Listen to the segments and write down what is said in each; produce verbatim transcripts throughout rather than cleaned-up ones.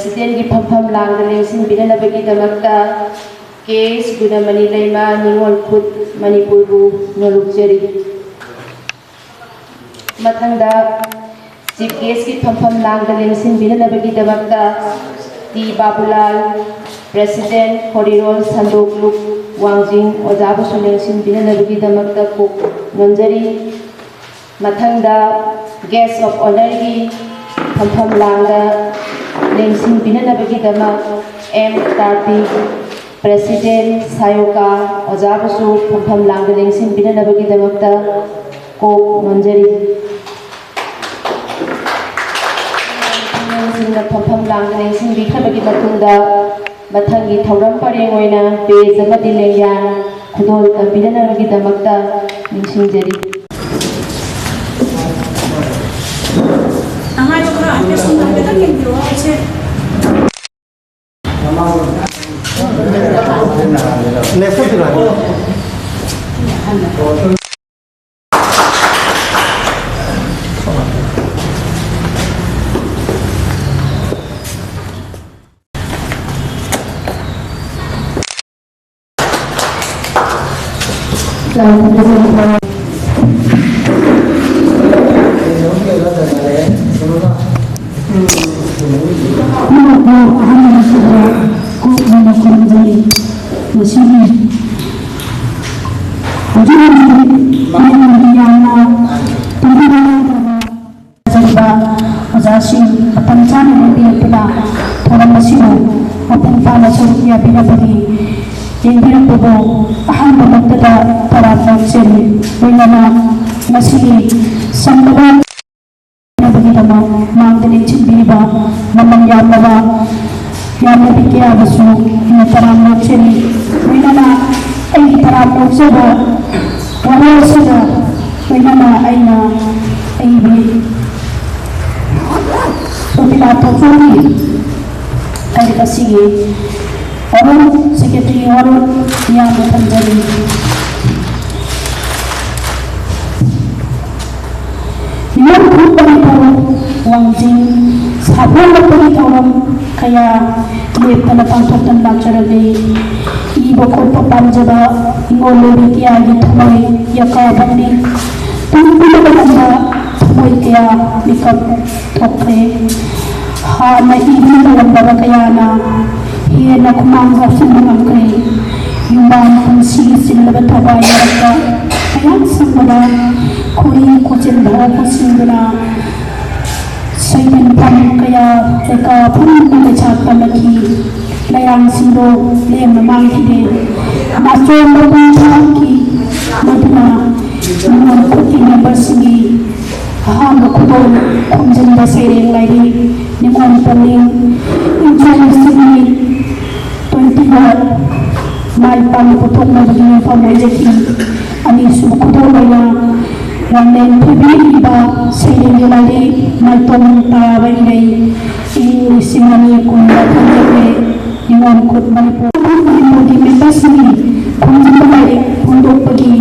Presidentꯀꯤ ꯐꯝꯐꯝ ꯂꯥꯡꯗ ꯂꯦꯡꯁꯤꯟꯕꯤꯅꯅꯕꯒꯤꯗꯃꯛꯇ ꯀꯦ ꯑꯦꯁ ꯒꯨꯅꯃꯅꯤ ꯂꯩꯃ ꯅꯤꯉꯣꯜ ꯈꯨꯠ ꯃꯅꯤꯄꯨꯔꯕꯨ ꯅꯣꯂꯨꯛꯆꯔꯤ꯫ ꯃꯊꯪꯗ Chief Guestꯀꯤ ꯐꯝꯐꯝ ꯂꯥꯡꯗ ꯂꯦꯡꯁꯤꯟꯕꯤꯅꯅꯕꯒꯤꯗꯃꯛꯇ ꯇꯤ ꯕꯥꯕꯨꯂꯥꯜ, President ꯈꯣꯔꯤꯔꯣꯜ ꯁꯟꯗꯣꯛꯂꯨꯞ ꯋꯥꯡꯖꯤꯡ ꯑꯣꯖꯥꯕꯨꯁꯨ ꯂꯦꯡꯁꯤꯟꯕꯤꯅꯅꯕꯒꯤꯗꯃꯛꯇ ꯀꯣꯛ ꯅꯣꯟꯖꯔꯤ꯫ ꯃꯊꯪꯗ Guest of Honourꯒꯤ ꯐꯝꯐꯝ ꯂꯥꯡꯗ ꯂꯦꯡꯁꯤꯟꯕꯤꯅꯅꯕꯒꯤꯗꯃꯛ ꯑꯦꯝ ꯀꯥꯔꯇꯤꯛ, President ꯁꯥꯌꯣꯀꯥ ꯑꯣꯖꯥꯕꯨꯁꯨ ꯐꯝꯐꯝ ꯂꯥꯡꯗ ꯂꯦꯡꯁꯤꯟꯕꯤꯅꯅꯕꯒꯤꯗꯃꯛꯇ ꯀꯣꯛ ꯅꯣꯟꯖꯔꯤ꯫ ꯁꯤꯡꯅ ꯐꯝꯐꯝ ꯂꯥꯡꯗ ꯂꯦꯡꯁꯤꯟꯕꯤꯈ꯭ꯔꯕꯒꯤ ꯃꯇꯨꯡꯗ ꯃꯊꯪꯒꯤ ꯊꯧꯔꯝ ꯄꯔꯦꯡ ꯑꯣꯏꯅ ꯄꯦꯖ ꯑꯃꯗꯤ ꯂꯦꯡꯌꯥꯟ ꯈꯨꯗꯣꯜ ꯇꯝꯕꯤꯅꯅꯕꯒꯤꯗꯃꯛꯇ ꯅꯤꯡꯁꯤꯡꯖꯔꯤ꯫ ꯇꯉꯥꯏꯗꯣ ꯈꯔ ꯍꯥꯏꯐꯦꯠ ꯁꯣꯝꯗ ꯍꯥꯏꯐꯦꯠꯇꯪ ꯌꯦꯡꯕꯤꯔꯛꯑꯣ, ꯏꯆꯦ꯫ ꯀꯣꯛ ꯍꯦꯟꯅ ꯈꯨꯔꯨꯝꯖꯔꯤ꯫ ꯃꯁꯤꯒꯤ ꯍꯧꯖꯤꯛ ꯍꯧꯖꯤꯛ ꯌꯥꯝꯅ ꯇꯝꯕꯤꯕ ꯌꯥꯎꯗ꯭ꯔꯕ ꯐꯖꯔꯤꯕ ꯑꯣꯖꯥꯁꯤꯡ ꯃꯇꯝ ꯆꯥꯅ ꯂꯦꯡꯕꯤꯔꯛꯇꯨꯅ ꯊꯧꯔꯝ ꯑꯁꯤꯕꯨ ꯃꯄꯨꯡ ꯐꯥꯅ ꯁꯔꯨꯛ ꯌꯥꯕꯤꯅꯕꯒꯤ ꯌꯦꯡꯕꯤꯔꯛꯄꯕꯨ ꯑꯍꯥꯟꯕꯃꯛꯇꯗ ꯇꯔꯥꯝꯅ ꯑꯣꯛꯆꯔꯤ꯫ ꯂꯣꯏꯅꯅ ꯃꯁꯤꯒꯤ ꯁꯝꯅꯕ ꯅꯕꯒꯤꯗꯃꯛ ꯃꯥꯡꯗ ꯂꯦꯡꯁꯤꯟꯕꯤꯔꯤꯕ ꯃꯃꯜ ꯌꯥꯝꯂꯕ ꯌꯥꯝꯂꯕꯤ ꯀꯌꯥꯕꯨꯁꯨ ꯑꯩꯅ ꯇꯔꯥꯝꯅ ꯑꯣꯛꯆꯔꯤ꯫ ꯂꯣꯏꯅꯅ ꯑꯩꯒꯤ ꯇꯔꯥꯝꯅ ꯑꯣꯛꯆꯕ ꯋꯥꯔꯣꯜ ꯑꯁꯤꯒ ꯂꯣꯏꯅꯅ ꯑꯩꯅ ꯑꯩꯒꯤ ꯁꯣꯐꯤꯂꯥ ꯊꯣꯛꯆꯣꯝꯒꯤ ꯂꯥꯏꯔꯤꯛ ꯑꯁꯤꯒꯤ ꯋꯥꯔꯣꯜ, ꯁꯦꯀ꯭ꯔꯦꯇꯔꯤꯒꯤ ꯋꯥꯔꯣꯜ ꯃꯤꯌꯥꯝꯗ ꯊꯝꯖꯔꯤ꯫ ꯃꯤꯌꯥꯝ ꯈꯨꯟ ꯃꯅꯤꯄꯨꯔ ꯋꯥꯡꯖꯤꯡ ꯁꯥ ꯑꯍꯣꯡꯕꯒꯤ ꯊꯧꯔꯝ ꯀꯌꯥ ꯂꯦꯞꯇꯅ ꯄꯥꯡꯊꯣꯛꯇꯨꯅ ꯂꯥꯛꯆꯔꯝꯃꯤ꯫ ꯏꯕ ꯈꯣꯠꯄ ꯄꯥꯝꯖꯕ ꯏꯉꯣꯜ ꯂꯣꯏꯕꯤ ꯀꯌꯥꯒꯤ ꯊꯃꯣꯏ ꯌꯥꯀꯥꯕꯅꯤ꯫ ꯇꯨꯡ ꯀꯨꯏꯅ ꯂꯩꯔꯝꯕ ꯊꯃꯣꯏ ꯀꯌꯥ ꯃꯤꯀꯞ ꯊꯣꯛꯈ꯭ꯔꯦ꯫ ꯍꯥꯟꯅ ꯏꯕ ꯉꯝꯂꯝꯗꯕ ꯀꯌꯥꯅ ꯍꯦꯟꯅ ꯈꯨꯃꯥꯡ ꯆꯥꯎꯁꯤꯟꯕ ꯉꯝꯈ꯭ꯔꯦ꯫ ꯌꯨꯝꯕꯥꯟ ꯄꯨꯟꯁꯤꯒꯤ ꯆꯤꯜꯂꯕ ꯊꯋꯥꯏ ꯃꯔꯛꯇ ꯃꯌꯥꯝ ꯁꯪꯕꯗ ꯈꯣꯔꯤ ꯈꯣꯠꯆꯤꯟ ꯍꯧꯔꯛꯄꯁꯤꯡꯗꯨꯅ ꯁꯩꯅꯤꯡꯐꯝ ꯀꯌꯥ ꯀꯩꯀꯥ ꯐꯝꯗꯨꯅ ꯂꯩꯁꯥ ꯇꯝꯂꯛꯈꯤ꯫ ꯂꯩꯔꯥꯡꯁꯤꯡꯗꯣ ꯂꯦꯝꯅ ꯃꯥꯡꯈꯤꯗꯦ꯫ ꯅꯥꯆꯣꯝ ꯃꯄꯨꯡ ꯐꯥꯍꯟꯈꯤ꯫ ꯃꯗꯨꯅ ꯅꯤꯉꯣꯜ ꯈꯨꯠꯀꯤ ꯃꯦꯝꯕꯔꯁꯤꯡꯒꯤ ꯑꯍꯥꯟꯕ ꯈꯨꯗꯣꯜ ꯈꯣꯝꯖꯤꯟꯕ ꯁꯩꯔꯦꯡ ꯂꯥꯏꯔꯤꯛ ꯅꯤꯉꯣꯜ ꯄꯨꯛꯅꯤꯡ ꯏꯪ ꯁꯣꯛꯅ ꯁꯤꯡꯂꯤ ꯇ꯭ꯋꯦꯟꯇꯤ ꯋꯥꯟ ꯃꯥꯏ ꯄꯥꯛꯅ ꯄꯨꯊꯣꯛꯅꯕꯒꯤ ꯌꯨꯝꯐꯝ ꯑꯣꯏꯖꯈꯤ꯫ ꯑꯅꯤꯁꯨꯕ ꯈꯨꯗꯣꯜ ꯑꯣꯏꯅ ꯋꯥꯡꯂꯦꯟ ꯊꯣꯏꯕꯤ ꯏꯕ ꯁꯩꯔꯦꯡꯒꯤ ꯂꯥꯏꯔꯤꯛ ꯅꯥꯏꯇꯣꯝ ꯇꯥꯕ ꯏꯔꯩ ꯏꯪ ꯂꯤꯁꯤꯡ ꯑꯅꯤ ꯀꯨꯟꯗ ꯐꯣꯡꯗꯣꯛꯈ꯭ꯔꯦ꯫ ꯅꯤꯉꯣꯜ ꯈꯨꯠ ꯃꯅꯤꯄꯨꯔ ꯃꯅꯤꯄꯨꯔꯒꯤ ꯃꯦꯝꯕꯔꯁꯤꯡꯒꯤ ꯈꯣꯝꯖꯤꯟꯕ ꯂꯥꯏꯔꯤꯛ ꯐꯣꯡꯗꯣꯛꯄꯒꯤ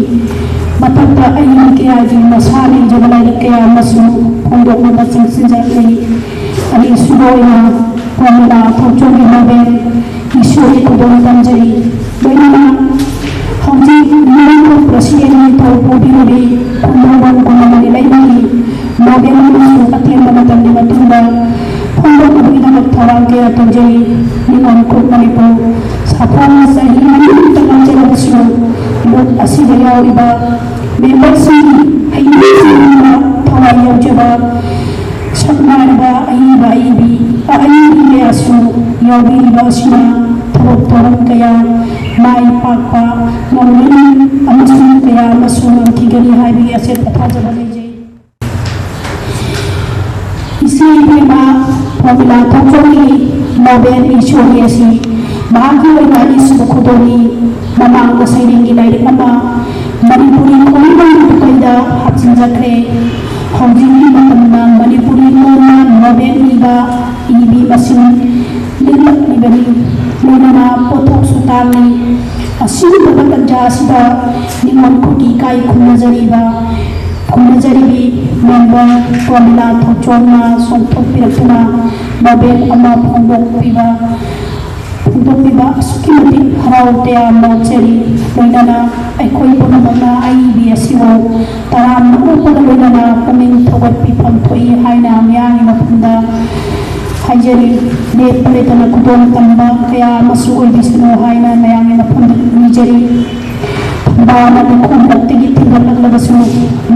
ꯃꯊꯛꯇ ꯑꯏꯕ ꯀꯌꯥꯒꯤ ꯃꯁꯥꯅ ꯏꯖꯕ ꯂꯥꯏꯔꯤꯛ ꯀꯌꯥ ꯑꯃꯁꯨ ꯐꯣꯡꯗꯣꯛꯅꯕ ꯆꯪꯁꯤꯟꯖꯈ꯭ꯔꯦ꯫ ꯑꯅꯤꯁꯨꯕ ꯑꯣꯏꯅ ꯄ꯭ꯔꯃꯤꯂꯥ ꯊꯣꯡꯆꯣꯝꯒꯤ ꯅꯣꯕꯦꯜ ꯏꯁꯣꯔꯒꯤ ꯈꯨꯗꯣꯜ ꯇꯝꯖꯔꯤ꯫ ꯂꯣꯏꯅꯅ ꯍꯧꯖꯤꯛ ꯃꯅꯤꯄꯨꯔ ꯄ꯭ꯔꯁꯤꯗꯦꯟ ꯅꯤꯡꯊꯧ ꯄꯨꯕꯤꯔꯕꯤ ꯈꯨꯝꯕꯪꯕꯝ ꯀꯨꯃꯥꯔꯤ ꯂꯩꯃꯒꯤ ꯅꯣꯕꯦꯜ ꯑꯃꯁꯨ ꯑꯇꯦꯟꯕ ꯃꯇꯝꯒꯤ ꯃꯇꯨꯡꯗ ꯐꯣꯡꯗꯣꯛꯅꯕꯒꯤꯗꯃꯛ ꯊꯧꯔꯥꯡ ꯀꯌꯥ ꯇꯧꯖꯔꯤ꯫ ꯅꯤꯉꯣꯜ ꯈꯨꯠ ꯃꯅꯤꯄꯨꯔ ꯁꯥꯐꯣꯡꯅ ꯆꯍꯤ ꯃꯔꯤꯃꯨꯛꯇ ꯉꯥꯏꯖꯔꯕꯁꯨ ꯂꯨꯞ ꯑꯁꯤꯗ ꯌꯥꯎꯔꯤꯕ ꯃꯦꯝꯕꯔꯁꯤꯡꯒꯤ ꯍꯩꯅꯤꯡꯕ ꯊꯋꯥꯏ ꯌꯥꯎꯖꯕ ꯁꯛꯅꯥꯏꯔꯕ ꯑꯏꯕ ꯑꯏꯕꯤ ꯑꯏꯕꯤ ꯀꯌꯥꯁꯨ ꯌꯥꯎꯕꯤꯔꯤꯕ ꯑꯁꯤꯅ ꯊꯕꯛ ꯊꯧꯔꯝ ꯀꯌꯥ ꯃꯥꯏ ꯄꯥꯛꯄ ꯉꯝꯒꯅꯤ ꯑꯃꯁꯨꯡ ꯀꯌꯥ ꯑꯃꯁꯨ ꯉꯝꯈꯤꯒꯅꯤ ꯍꯥꯏꯕꯒꯤ ꯑꯆꯦꯠꯄ ꯊꯥꯖꯕ ꯂꯩꯖꯩ꯫ ꯏꯆꯦ ꯏꯕꯦꯝꯃ ꯄ꯭ꯔꯃꯤꯂꯥ ꯊꯣꯡꯆꯣꯝꯒꯤ ꯅꯣꯕꯦꯜ ꯏꯁꯣꯔꯤ ꯑꯁꯤ ꯃꯍꯥꯛꯀꯤ ꯑꯣꯏꯅ ꯑꯅꯤꯁꯨꯕ ꯈꯨꯗꯣꯜꯅꯤ꯫ ꯃꯃꯥꯡꯗ ꯁꯩꯔꯦꯡꯒꯤ ꯂꯥꯏꯔꯤꯛ ꯑꯃ ꯃꯅꯤꯄꯨꯔꯤ ꯈꯣꯔꯤꯕꯝꯒꯤ ꯄꯨꯀꯩꯗ ꯍꯥꯞꯆꯤꯟꯖꯈ꯭ꯔꯦ꯫ ꯍꯧꯖꯤꯛꯀꯤ ꯃꯇꯝꯗ ꯃꯅꯤꯄꯨꯔꯤ ꯂꯣꯟꯅ ꯅꯣꯕꯦꯜ ꯏꯕ ꯏꯕꯤ ꯃꯁꯤꯡ ꯂꯤꯛꯂꯛꯂꯤꯕꯅꯤ꯫ ꯂꯣꯏꯅꯅ ꯄꯣꯠꯊꯣꯛꯁꯨ ꯇꯥꯡꯂꯤ꯫ ꯑꯁꯤꯒꯨꯝꯂꯕ ꯇꯟꯖꯥ ꯑꯁꯤꯗ ꯅꯤꯉꯣꯜ ꯈꯨꯠꯀꯤ ꯏꯀꯥꯏ ꯈꯨꯝꯅꯖꯔꯤꯕ ꯈꯨꯝꯅꯖꯔꯤꯕꯤ ꯃꯦꯝꯕꯔ ꯄ꯭ꯔꯣꯃꯤꯂꯥ ꯊꯧꯆꯣꯝꯅ ꯆꯣꯡꯊꯣꯛꯄꯤꯔꯛꯇꯨꯅ ꯅꯣꯕꯦꯜ ꯑꯃ ꯐꯣꯡꯗꯣꯛꯄꯤꯕ ꯐꯣꯡꯗꯣꯛꯄꯤꯕ ꯑꯁꯨꯛꯀꯤ ꯃꯇꯤꯛ ꯍꯔꯥꯎ ꯇꯌꯥꯝꯅ ꯎꯠꯆꯔꯤ꯫ ꯂꯣꯏꯅꯅ ꯑꯩꯈꯣꯏ ꯄꯨꯝꯅꯃꯛꯅ ꯑꯏꯕꯤ ꯑꯁꯤꯕꯨ ꯇꯔꯥꯝꯅ ꯑꯣꯛꯄꯒ ꯂꯣꯏꯅꯅ ꯄꯨꯛꯅꯤꯡ ꯊꯧꯒꯠꯄꯤꯐꯝ ꯊꯣꯛꯏ ꯍꯥꯏꯅ ꯃꯤꯌꯥꯝꯒꯤ ꯃꯐꯝꯗ ꯍꯥꯏꯖꯔꯤ꯫ ꯂꯦꯞꯄ ꯂꯩꯇꯅ ꯈꯨꯗꯣꯡ ꯇꯝꯕ ꯀꯌꯥ ꯑꯃꯁꯨ ꯑꯣꯏꯕꯤꯁꯅꯨ ꯍꯥꯏꯅ ꯃꯌꯥꯝꯒꯤ ꯃꯐꯝꯗ ꯅꯤꯖꯔꯤ꯫ ꯊꯝꯕꯥꯜꯅ ꯂꯩꯈꯣꯝꯂꯛꯇꯒꯤ ꯊꯤꯟꯒꯠꯂꯛꯂꯕꯁꯨ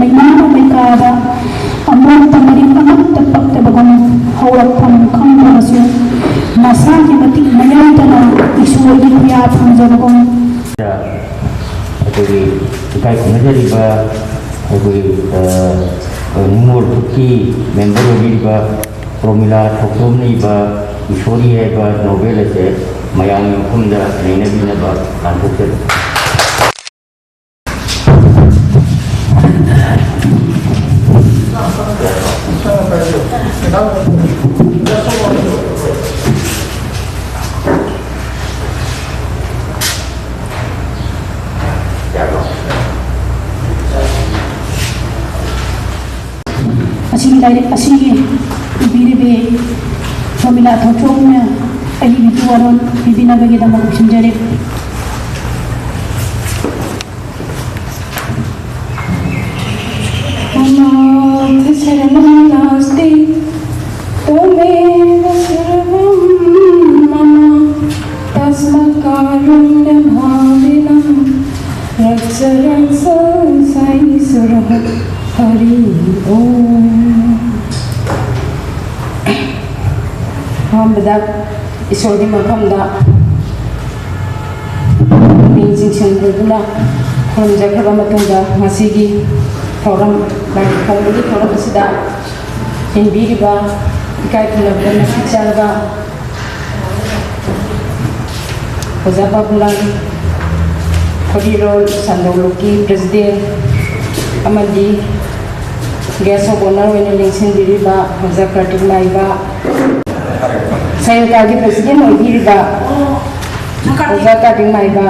ꯃꯩꯅꯥꯅ ꯃꯩꯀꯥꯗ ꯑꯃꯣꯠꯄ ꯃꯔꯤꯛ ꯑꯃꯠꯇ ꯄꯛꯇꯕꯒꯨꯝ ꯍꯧꯔꯛꯐꯝ ꯈꯪꯗ꯭ꯔꯕꯁꯨ ꯃꯁꯥꯒꯤ ꯃꯇꯤꯛ ꯃꯌꯥꯏꯗꯅ ꯏꯁꯣꯔꯒꯤ ꯈꯨꯌꯥ ꯐꯪꯖꯕꯒꯨꯝ꯫ ꯑꯩꯈꯣꯏꯒꯤ ꯏꯀꯥꯏ ꯈꯨꯝꯅꯖꯔꯤꯕ ꯑꯩꯈꯣꯏꯒꯤ ꯅꯤꯉꯣꯜ ꯐꯨꯠꯀꯤ ꯃꯦꯝꯕꯔ ꯑꯣꯏꯕꯤꯔꯤꯕ ꯄ꯭ꯔꯣꯃꯤꯂꯥ ꯊꯧꯆꯣꯝꯅ ꯏꯕ ꯏꯁꯣꯔꯤ ꯍꯥꯏꯕ ꯅꯣꯕꯦꯜ ꯑꯁꯦ ꯃꯌꯥꯝꯒꯤ ꯃꯐꯝꯗ ꯅꯩꯅꯕꯤꯅꯕ ꯂꯥꯟꯊꯣꯛꯆꯔꯤ꯫ ꯑꯁꯤꯒꯤ ꯂꯥꯏꯔꯤꯛ ꯑꯁꯤꯒꯤ ꯏꯕꯤꯔꯤꯕꯤ ꯄ꯭ꯔꯃꯤꯂꯥ ꯊꯧꯆꯣꯝꯅ ꯑꯏꯕꯤꯒꯤ ꯋꯥꯔꯣꯜ ꯄꯤꯕꯤꯅꯕꯒꯤꯗꯃꯛ ꯂꯣꯏꯁꯤꯟꯖꯔꯤ꯫ अनाथ शरणं नास्ति त्वमेव सर्वं मम। तस्मात् कारुण्यभावेन रक्ष रक्ष साईश्वरः। हरि ओम। ꯑꯍꯥꯟꯕꯗ ꯏꯁꯣꯔꯒꯤ ꯃꯐꯝꯗ ꯄꯨꯛꯅꯤꯡ ꯆꯤꯡꯁꯤꯟꯖꯗꯨꯅ ꯈꯨꯔꯨꯝꯖꯈ꯭ꯔꯕ ꯃꯇꯨꯡꯗ ꯉꯁꯤꯒꯤ ꯊꯧꯔꯝ, ꯂꯥꯏ ꯈꯨꯔꯨꯝꯕꯒꯤ ꯊꯧꯔꯝ ꯑꯁꯤꯗ ꯏꯟꯕꯤꯔꯤꯕ ꯏꯀꯥꯏ ꯈꯨꯝꯅꯕ ꯃꯇꯤꯛ ꯆꯥꯔꯕ ꯑꯣꯖꯥ ꯕꯥꯕꯨꯂꯥꯜ ꯈꯣꯔꯤꯔꯣꯜ ꯁꯟꯗꯧꯂꯨꯞꯀꯤ president ꯑꯃꯗꯤ guest of honour ꯑꯣꯏꯅ ꯂꯦꯡꯁꯤꯟꯕꯤꯔꯤꯕ ꯑꯣꯖꯥ ꯀꯥꯔꯇꯤꯛ ꯃꯥꯏꯕ, ꯁꯦꯟꯇꯔꯒꯤ president ꯑꯣꯏꯕꯤꯔꯤꯕ ꯑꯣꯖꯥ ꯀꯥꯔꯇꯤꯛ ꯃꯥꯏꯕ,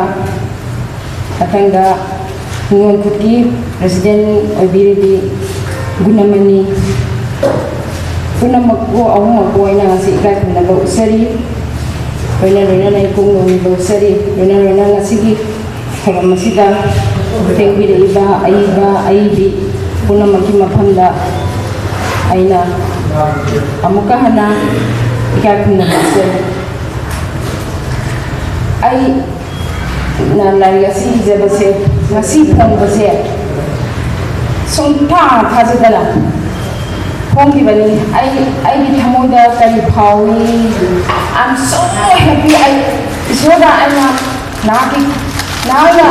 ꯃꯊꯪꯗ ꯅꯤꯉꯣꯜ ꯈꯨꯠꯀꯤ ꯄ꯭ꯔꯦꯁꯤꯗꯦꯟ ꯑꯣꯏꯕꯤꯔꯤꯕꯤ ꯒꯨꯅꯃꯅꯤ ꯄꯨꯝꯅꯃꯛꯄꯨ ꯑꯍꯨꯝꯃꯛꯄꯨ ꯑꯩꯅ ꯉꯁꯤ ꯏꯀꯥꯏ ꯈꯨꯝꯅꯕ ꯎꯠꯆꯔꯤ꯫ ꯂꯣꯏꯅ ꯂꯣꯏꯅꯅ ꯏꯀꯣꯡ ꯅꯣꯡꯕ ꯎꯠꯆꯔꯤ꯫ ꯂꯣꯏꯅ ꯂꯣꯏꯅ ꯉꯁꯤꯒꯤ ꯊꯧꯔꯝ ꯑꯁꯤꯗ ꯂꯦꯡꯕꯤꯔꯛꯏꯕ ꯑꯏꯕ ꯑꯏꯕꯤ ꯄꯨꯝꯅꯃꯛꯀꯤ ꯃꯐꯝꯗ ꯑꯩꯅ ꯑꯃꯨꯛꯀ ꯍꯟꯅ ꯏꯀꯥꯏ ꯈꯨꯝꯅꯕ ꯎꯠꯆꯔꯤ꯫ ꯑꯩꯅ ꯂꯥꯏꯔꯤꯛ ꯑꯁꯤ ꯏꯖꯕꯁꯦ, ꯉꯁꯤ ꯐꯣꯡꯕꯁꯦ ꯁꯨꯡꯊꯥ ꯊꯥꯖꯗꯅ ꯐꯣꯡꯈꯤꯕꯅꯤ꯫ ꯑꯩ, ꯑꯩꯒꯤ ꯊꯃꯣꯏꯗ ꯀꯔꯤ ꯐꯥꯎꯏ? I'm so happy꯫ ꯑꯩ ꯏꯁꯣꯔꯗ ꯑꯩꯅ ꯅꯍꯥꯛꯀꯤ, ꯅꯍꯥꯛꯅ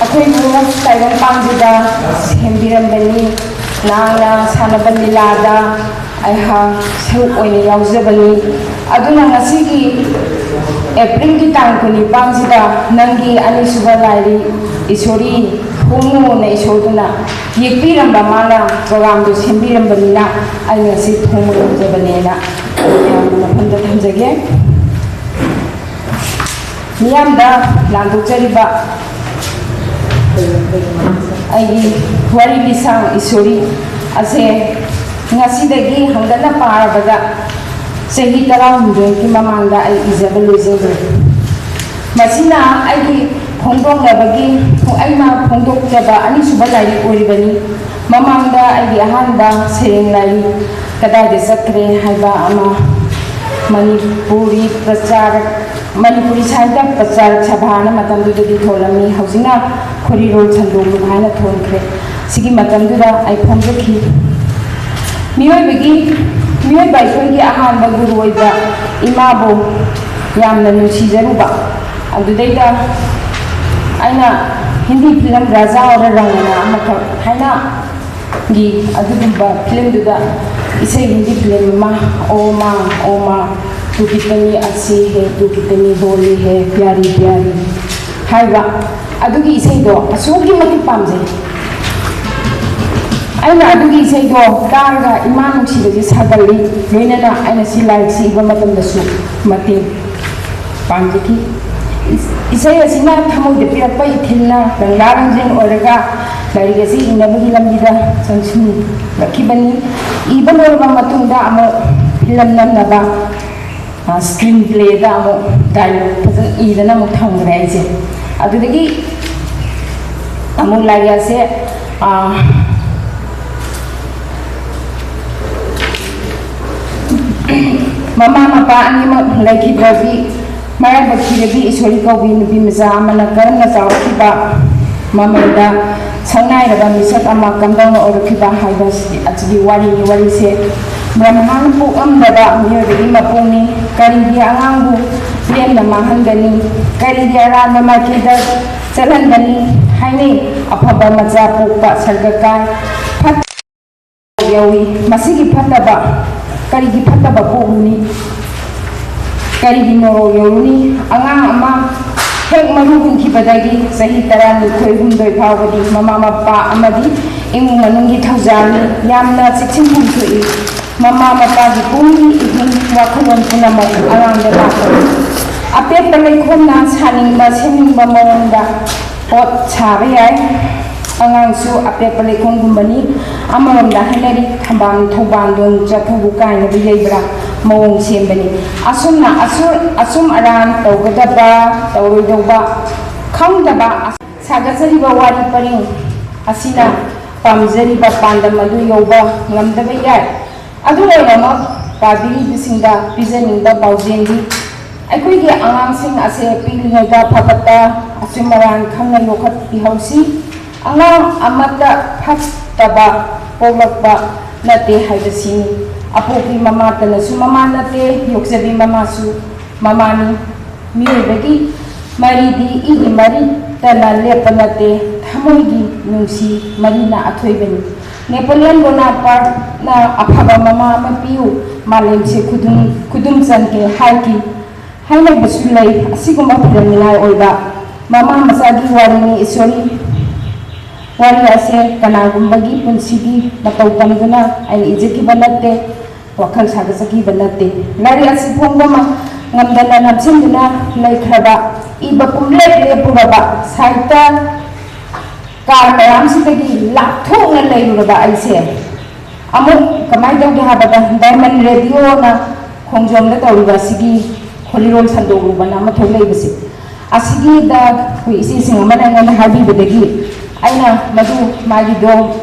ꯑꯩꯈꯣꯏꯕꯨ ꯇꯥꯏꯕꯪꯄꯥꯟꯁꯤꯗ ꯁꯦꯝꯕꯤꯔꯝꯕꯅꯤ꯫ ꯅꯍꯥꯛꯅ ꯁꯥꯟꯅꯕ ꯂꯤꯂꯥꯗ ꯑꯩꯍꯥꯛ ꯁꯔꯨꯛ ꯑꯣꯏꯅ ꯌꯥꯎꯖꯕꯅꯤ꯫ ꯑꯗꯨꯅ ꯉꯁꯤꯒꯤ ꯑꯦꯄ꯭ꯔꯤꯜꯒꯤ ꯇꯥꯡ ꯀꯨꯟꯅꯤꯄꯥꯟꯁꯤꯗ ꯅꯪꯒꯤ ꯑꯅꯤꯁꯨꯕ ꯂꯥꯏꯔꯤꯛ ꯏꯁꯣꯔꯤ ꯐꯣꯡꯉꯨꯅ ꯏꯁꯣꯔꯗꯨꯅ ꯌꯦꯛꯄꯤꯔꯝꯕ, ꯃꯥꯅ ꯄ꯭ꯔꯣꯒꯥꯝꯗꯨ ꯁꯦꯝꯕꯤꯔꯝꯕꯅꯤꯅ ꯑꯩ ꯉꯁꯤ ꯐꯣꯡꯕ ꯉꯝꯖꯕꯅꯦꯅ ꯃꯌꯥꯝꯒꯤ ꯃꯐꯝꯗ ꯊꯝꯖꯒꯦ꯫ ꯃꯤꯌꯥꯝꯗ ꯂꯥꯟꯗꯣꯛꯆꯔꯤꯕ ꯑꯩꯒꯤ ꯋꯥꯔꯤ ꯂꯤꯁꯥꯡ ꯏꯁꯣꯔꯤ ꯑꯁꯦ ꯉꯁꯤꯗꯒꯤ ꯍꯧꯒꯠꯅ ꯄꯥꯔꯕꯗ ꯆꯍꯤ ꯇꯔꯥꯍꯨꯝꯗꯣꯏꯒꯤ ꯃꯃꯥꯡꯗ ꯑꯩ ꯏꯖꯕ ꯂꯣꯏꯖꯈ꯭ꯔꯦ꯫ ꯃꯁꯤꯅ ꯑꯩꯒꯤ ꯐꯣꯡꯗꯣꯛꯅꯕꯒꯤ, ꯑꯩꯅ ꯐꯣꯡꯗꯣꯛꯆꯕ ꯑꯅꯤꯁꯨꯕ ꯂꯥꯏꯔꯤꯛ ꯑꯣꯏꯔꯤꯕꯅꯤ꯫ ꯃꯃꯥꯡꯗ ꯑꯩꯒꯤ ꯑꯍꯥꯟꯕ ꯁꯩꯔꯦꯡ ꯂꯥꯏꯔꯤꯛ ꯀꯗꯥꯏꯗ ꯆꯠꯈ꯭ꯔꯦ ꯍꯥꯏꯕ ꯑꯃ ꯃꯅꯤꯄꯨꯔꯤ ꯄ꯭ꯔꯆꯥꯔꯛ, ꯃꯅꯤꯄꯨꯔꯤ ꯁꯥꯍꯤꯇ꯭ꯌ ꯄ꯭ꯔꯆꯥꯔꯛ ꯁꯚꯥꯅ ꯃꯇꯝꯗꯨꯗꯗꯤ ꯊꯣꯜꯂꯝꯃꯤ, ꯍꯧꯖꯤꯛꯅ ꯈꯣꯔꯤꯔꯣꯜ ꯁꯟꯗꯣꯛꯂꯨ ꯍꯥꯏꯅ ꯊꯣꯟꯈ꯭ꯔꯦ꯫ ꯁꯤꯒꯤ ꯃꯇꯝꯗꯨꯗ ꯑꯩ ꯐꯣꯡꯗꯣꯛꯈꯤ꯫ ꯃꯤꯑꯣꯏꯕꯒꯤ, ꯃꯤꯑꯣꯏꯕ ꯑꯩꯈꯣꯏꯒꯤ ꯑꯍꯥꯟꯕ ꯒꯨꯔꯨ ꯑꯣꯏꯕ ꯏꯃꯥꯕꯨ ꯌꯥꯝꯅ ꯅꯨꯡꯁꯤꯖꯔꯨꯕ꯫ ꯑꯗꯨꯗꯩꯗ ꯑꯩꯅ ꯍꯤꯟꯗꯤ ꯐꯤꯂꯝ ꯔꯥꯖꯥ ꯑꯣꯔ ꯔꯥꯅꯤ ꯑꯃꯈꯛ ꯍꯥꯏꯅ ꯒꯤ ꯑꯗꯨꯒꯨꯝꯕ ꯐꯤꯂꯝꯗꯨꯗ ꯏꯁꯩ, ꯍꯤꯟꯗꯤ ꯐꯤꯂꯝ ꯑꯃ, "ꯑꯣ ꯃꯥ, ꯑꯣ ꯃꯥ, ꯇꯨ ꯀꯤꯇꯅꯤ ꯑꯁꯤ ꯍꯦ, ꯇꯨ ꯀꯤꯇꯅꯤ ꯕꯣꯂꯤ ꯍꯦ, ꯄ꯭ꯌꯥꯔꯤ ꯄ꯭ꯌꯥꯔꯤ" ꯍꯥꯏꯕ ꯑꯗꯨꯒꯤ ꯏꯁꯩꯗꯣ ꯑꯁꯨꯛꯀꯤ ꯃꯇꯤꯛ ꯄꯥꯝꯖꯩ꯫ ꯑꯩꯅ ꯑꯗꯨꯒꯤ ꯏꯁꯩꯗꯣ ꯇꯥꯔꯒ ꯏꯃꯥ ꯅꯨꯡꯁꯤꯕꯁꯦ ꯁꯥꯒꯠꯂꯤ꯫ ꯂꯣꯏꯅꯅ ꯑꯩꯅ ꯁꯤ ꯂꯥꯏꯔꯤꯛꯁꯤ ꯏꯕ ꯃꯇꯝꯗꯁꯨ ꯃꯇꯦꯡ ꯄꯥꯡꯖꯈꯤ꯫ ꯏꯁꯩ ꯑꯁꯤꯅ ꯊꯃꯣꯏꯗ ꯄꯤꯔꯛꯄ ꯏꯊꯤꯜꯅ ꯂꯪꯂꯥ ꯂꯪꯖꯦꯜ ꯑꯣꯏꯔꯒ ꯂꯥꯏꯔꯤꯛ ꯑꯁꯤ ꯏꯅꯕꯒꯤ ꯂꯝꯕꯤꯗ ꯆꯪꯁꯤꯜꯂꯛꯈꯤꯕꯅꯤ꯫ ꯏꯕ ꯂꯣꯏꯔꯕ ꯃꯇꯨꯡꯗ ꯑꯃꯨꯛ ꯐꯤꯂꯝ ꯅꯝꯅꯕ ꯁ꯭ꯀ꯭ꯔꯤꯟ ꯄ꯭ꯂꯦꯗ ꯑꯃꯨꯛ ꯗꯥꯏꯂꯣꯛ ꯐꯖꯅ ꯏꯗꯅ ꯑꯃꯨꯛ ꯊꯝꯈ꯭ꯔꯦ ꯑꯩꯁꯦ꯫ ꯑꯗꯨꯗꯒꯤ ꯑꯃꯨꯛ ꯂꯥꯏꯔꯤꯛ ꯑꯁꯦ ꯃꯃꯥ ꯃꯄꯥ ꯑꯅꯤꯃꯛ ꯂꯩꯈꯤꯗ꯭ꯔꯕꯤ ꯃꯔꯥꯏꯕꯛ ꯊꯤꯔꯕꯤ ꯏꯁꯣꯔꯤ ꯀꯧꯕꯤ ꯅꯨꯄꯤ ꯃꯆꯥ ꯑꯃꯅ ꯀꯔꯝꯅ ꯆꯥꯎꯔꯛꯈꯤꯕ, ꯃꯃꯜꯗ ꯁꯛꯅꯥꯏꯔꯕ ꯃꯤꯁꯛ ꯑꯃ ꯀꯝꯗꯧꯅ ꯑꯣꯏꯔꯛꯈꯤꯕ ꯍꯥꯏꯕꯁꯤ ꯑꯁꯤꯒꯤ ꯋꯥꯔꯤꯅꯤ꯫ ꯋꯥꯔꯤꯁꯦ ꯕ꯭ꯔꯍꯃꯥꯅ ꯄꯣꯛꯂꯝꯗꯕ ꯃꯤꯑꯣꯏꯕꯒꯤ ꯃꯄꯣꯛꯅꯤ꯫ ꯀꯔꯤꯒꯤ ꯑꯉꯥꯡꯕꯨ ꯂꯦꯝꯅ ꯃꯥꯡꯍꯟꯒꯅꯤ? ꯀꯔꯤꯒꯤ ꯑꯔꯥꯟꯕ ꯃꯥꯏꯀꯩꯗ ꯆꯠꯍꯟꯒꯅꯤ? ꯍꯥꯏꯅꯩ꯫ ꯑꯐꯕ ꯃꯆꯥ ꯄꯣꯛꯄ ꯁꯔꯒ ꯀꯥꯏ꯫ ꯐꯠ- ꯌꯧꯏ꯫ ꯃꯁꯤꯒꯤ ꯐꯠꯇꯕ, ꯀꯔꯤꯒꯤ ꯐꯠꯇꯕ ꯄꯣꯛꯂꯨꯅꯤ? ꯀꯔꯤꯒꯤ ꯅꯣꯔꯣꯛ ꯌꯧꯔꯨꯅꯤ? ꯑꯉꯥꯡ ꯑꯃ ꯍꯦꯛ ꯃꯔꯨ ꯍꯨꯟꯈꯤꯕꯗꯒꯤ ꯆꯍꯤ ꯇꯔꯥꯅꯤꯊꯣꯏ ꯍꯨꯝꯗꯣꯏ ꯐꯥꯎꯕꯗꯤ ꯃꯃꯥ ꯃꯄꯥ ꯑꯃꯗꯤ ꯏꯃꯨꯡ ꯃꯅꯨꯡꯒꯤ ꯊꯧꯖꯥꯜꯅꯤ꯫ ꯌꯥꯝꯅ ꯆꯦꯛꯁꯤꯟꯐꯝ ꯊꯣꯛꯏ꯫ ꯃꯃꯥ ꯃꯄꯥꯒꯤ ꯄꯨꯛꯅꯤꯡ ꯏꯍꯨꯜ ꯋꯥꯈꯜꯂꯣꯟ ꯄꯨꯝꯅꯃꯛ ꯑꯉꯥꯡꯗ ꯂꯥꯛꯄꯅꯤ꯫ ꯑꯄꯦꯠꯄ ꯂꯩꯈꯣꯝꯅ ꯁꯥꯅꯤꯡꯕ ꯁꯦꯝꯅꯤꯡꯕ ꯃꯑꯣꯡꯗ ꯄꯣꯠ ꯁꯥꯕ ꯌꯥꯏ꯫ ꯑꯉꯥꯡꯁꯨ ꯑꯄꯦꯠꯄ ꯂꯩꯈꯣꯝꯒꯨꯝꯕꯅꯤ꯫ ꯑꯃꯔꯣꯝꯗ ꯍꯥꯏꯅꯔꯤ, ꯊꯝꯕꯥꯜ ꯊꯧꯕꯥꯜꯗꯣꯟ ꯆꯐꯨꯕꯨ ꯀꯥꯏꯅꯕ ꯌꯩꯕ꯭ꯔꯥ ꯃꯑꯣꯡ ꯁꯦꯝꯕꯅꯤ꯫ ꯑꯁꯨꯝꯅ ꯑꯁꯨ-, ꯑꯆꯨꯝ ꯑꯔꯥꯟ ꯇꯧꯒꯗꯕ, ꯇꯧꯔꯣꯏꯗꯧꯕ ꯈꯪꯗꯕ ꯁꯥꯒꯠꯆꯔꯤꯕ ꯋꯥꯔꯤ ꯄꯔꯤꯡ ꯑꯁꯤꯅ ꯄꯥꯝꯖꯔꯤꯕ ꯄꯥꯟꯗꯝ ꯑꯗꯨ ꯌꯧꯕ ꯉꯝꯗꯕ ꯌꯥꯏ꯫ ꯑꯗꯨ ꯑꯣꯏꯅꯃꯛ, ꯄꯥꯕꯤꯔꯤꯕꯁꯤꯡꯗ ꯄꯤꯖꯅꯤꯡꯕ ꯄꯥꯎꯖꯦꯜꯗꯤ, ꯑꯩꯈꯣꯏꯒꯤ ꯑꯉꯥꯡꯁꯤꯡ ꯑꯁꯦ ꯄꯤꯛꯂꯤꯉꯩꯗ ꯐꯕꯇ ꯑꯆꯨꯝ ꯑꯔꯥꯟ ꯈꯪꯅ ꯌꯣꯛꯈꯠꯄꯤꯍꯧꯁꯤ꯫ ꯑꯉꯥꯡ ꯑꯃꯠꯇ ꯐꯠꯇꯕ ꯄꯣꯛꯂꯛꯄ ꯅꯠꯇꯦ ꯍꯥꯏꯕꯁꯤꯅꯤ꯫ ꯑꯄꯣꯛꯄꯤ ꯃꯃꯥꯇꯅꯁꯨ ꯃꯃꯥ ꯅꯠꯇꯦ, ꯌꯣꯛꯆꯕꯤ ꯃꯃꯥꯁꯨ ꯃꯃꯥꯅꯤ꯫ ꯃꯤꯑꯣꯏꯕꯒꯤ ꯃꯔꯤꯗꯤ ꯏꯒꯤ ꯃꯔꯤꯇꯅ ꯂꯦꯞꯄ ꯅꯠꯇꯦ, ꯊꯃꯣꯏꯒꯤ ꯅꯨꯡꯁꯤ ꯃꯔꯤꯅ ꯑꯊꯣꯏꯕꯅꯤ꯫ ꯅꯦꯄꯣꯂꯤꯌꯟ ꯕꯣꯅꯥꯄꯥꯔꯠꯅ "ꯑꯐꯕ ꯃꯃꯥ ꯑꯃ ꯄꯤꯌꯨ, ꯃꯥꯂꯦꯝꯁꯦ ꯈꯨꯗꯨꯝ, ꯈꯨꯗꯨꯝ ꯆꯟꯒꯦ" ꯍꯥꯏꯈꯤ ꯍꯥꯏꯅꯕꯁꯨ ꯂꯩ꯫ ꯑꯁꯤꯒꯨꯝꯕ ꯐꯤꯔꯝꯅꯤꯉꯥꯏ ꯑꯣꯏꯕ ꯃꯃꯥ ꯃꯆꯥꯒꯤ ꯋꯥꯔꯤꯅꯤ꯫ ꯏꯁꯣꯔꯤ ꯋꯥꯔꯤ ꯑꯁꯦ ꯀꯅꯥꯒꯨꯝꯕꯒꯤ ꯄꯨꯟꯁꯤꯒꯤ ꯃꯇꯧ ꯇꯝꯗꯨꯅ ꯑꯩꯅ ꯏꯖꯈꯤꯕ ꯅꯠꯇꯦ, ꯋꯥꯈꯜ ꯁꯥꯒꯠꯆꯈꯤꯕ ꯅꯠꯇꯦ꯫ ꯂꯥꯏꯔꯤꯛ ꯑꯁꯤ ꯐꯣꯡꯕ ꯉꯝꯗꯅ ꯅꯝꯁꯤꯟꯗꯨꯅ ꯂꯩꯈ꯭ꯔꯕ ꯏꯕ ꯄꯨꯝꯂꯦꯞ ꯂꯦꯞꯄꯨꯔꯕ, ꯁꯥꯏꯠꯇ ꯀꯥꯔ ꯃꯌꯥꯝꯁꯤꯗꯒꯤ ꯂꯥꯞꯊꯣꯛꯅ ꯂꯩꯔꯨꯔꯕ ꯑꯩꯁꯦ ꯑꯃꯨꯛ ꯀꯃꯥꯏꯅ ꯇꯧꯒꯦ ꯍꯥꯏꯕꯗ, ꯗꯥꯏꯃꯟ ꯔꯦꯗꯤꯑꯣꯅ ꯈꯣꯡꯖꯣꯝꯗ ꯇꯧꯔꯤꯕ ꯑꯁꯤꯒꯤ ꯈꯣꯔꯤꯔꯣꯜ ꯁꯟꯗꯣꯛꯂꯨꯕꯅ ꯑꯃ ꯊꯣꯛꯂꯛꯏꯕꯁꯦ, ꯑꯁꯤꯒꯤꯗ ꯑꯩꯈꯣꯏ ꯏꯆꯦꯁꯤꯡ ꯑꯃꯅ ꯑꯩꯉꯣꯟꯗ ꯍꯥꯏꯕꯤꯕꯗꯒꯤ ꯑꯩꯅ ꯃꯗꯨ ꯃꯥꯒꯤꯗꯣ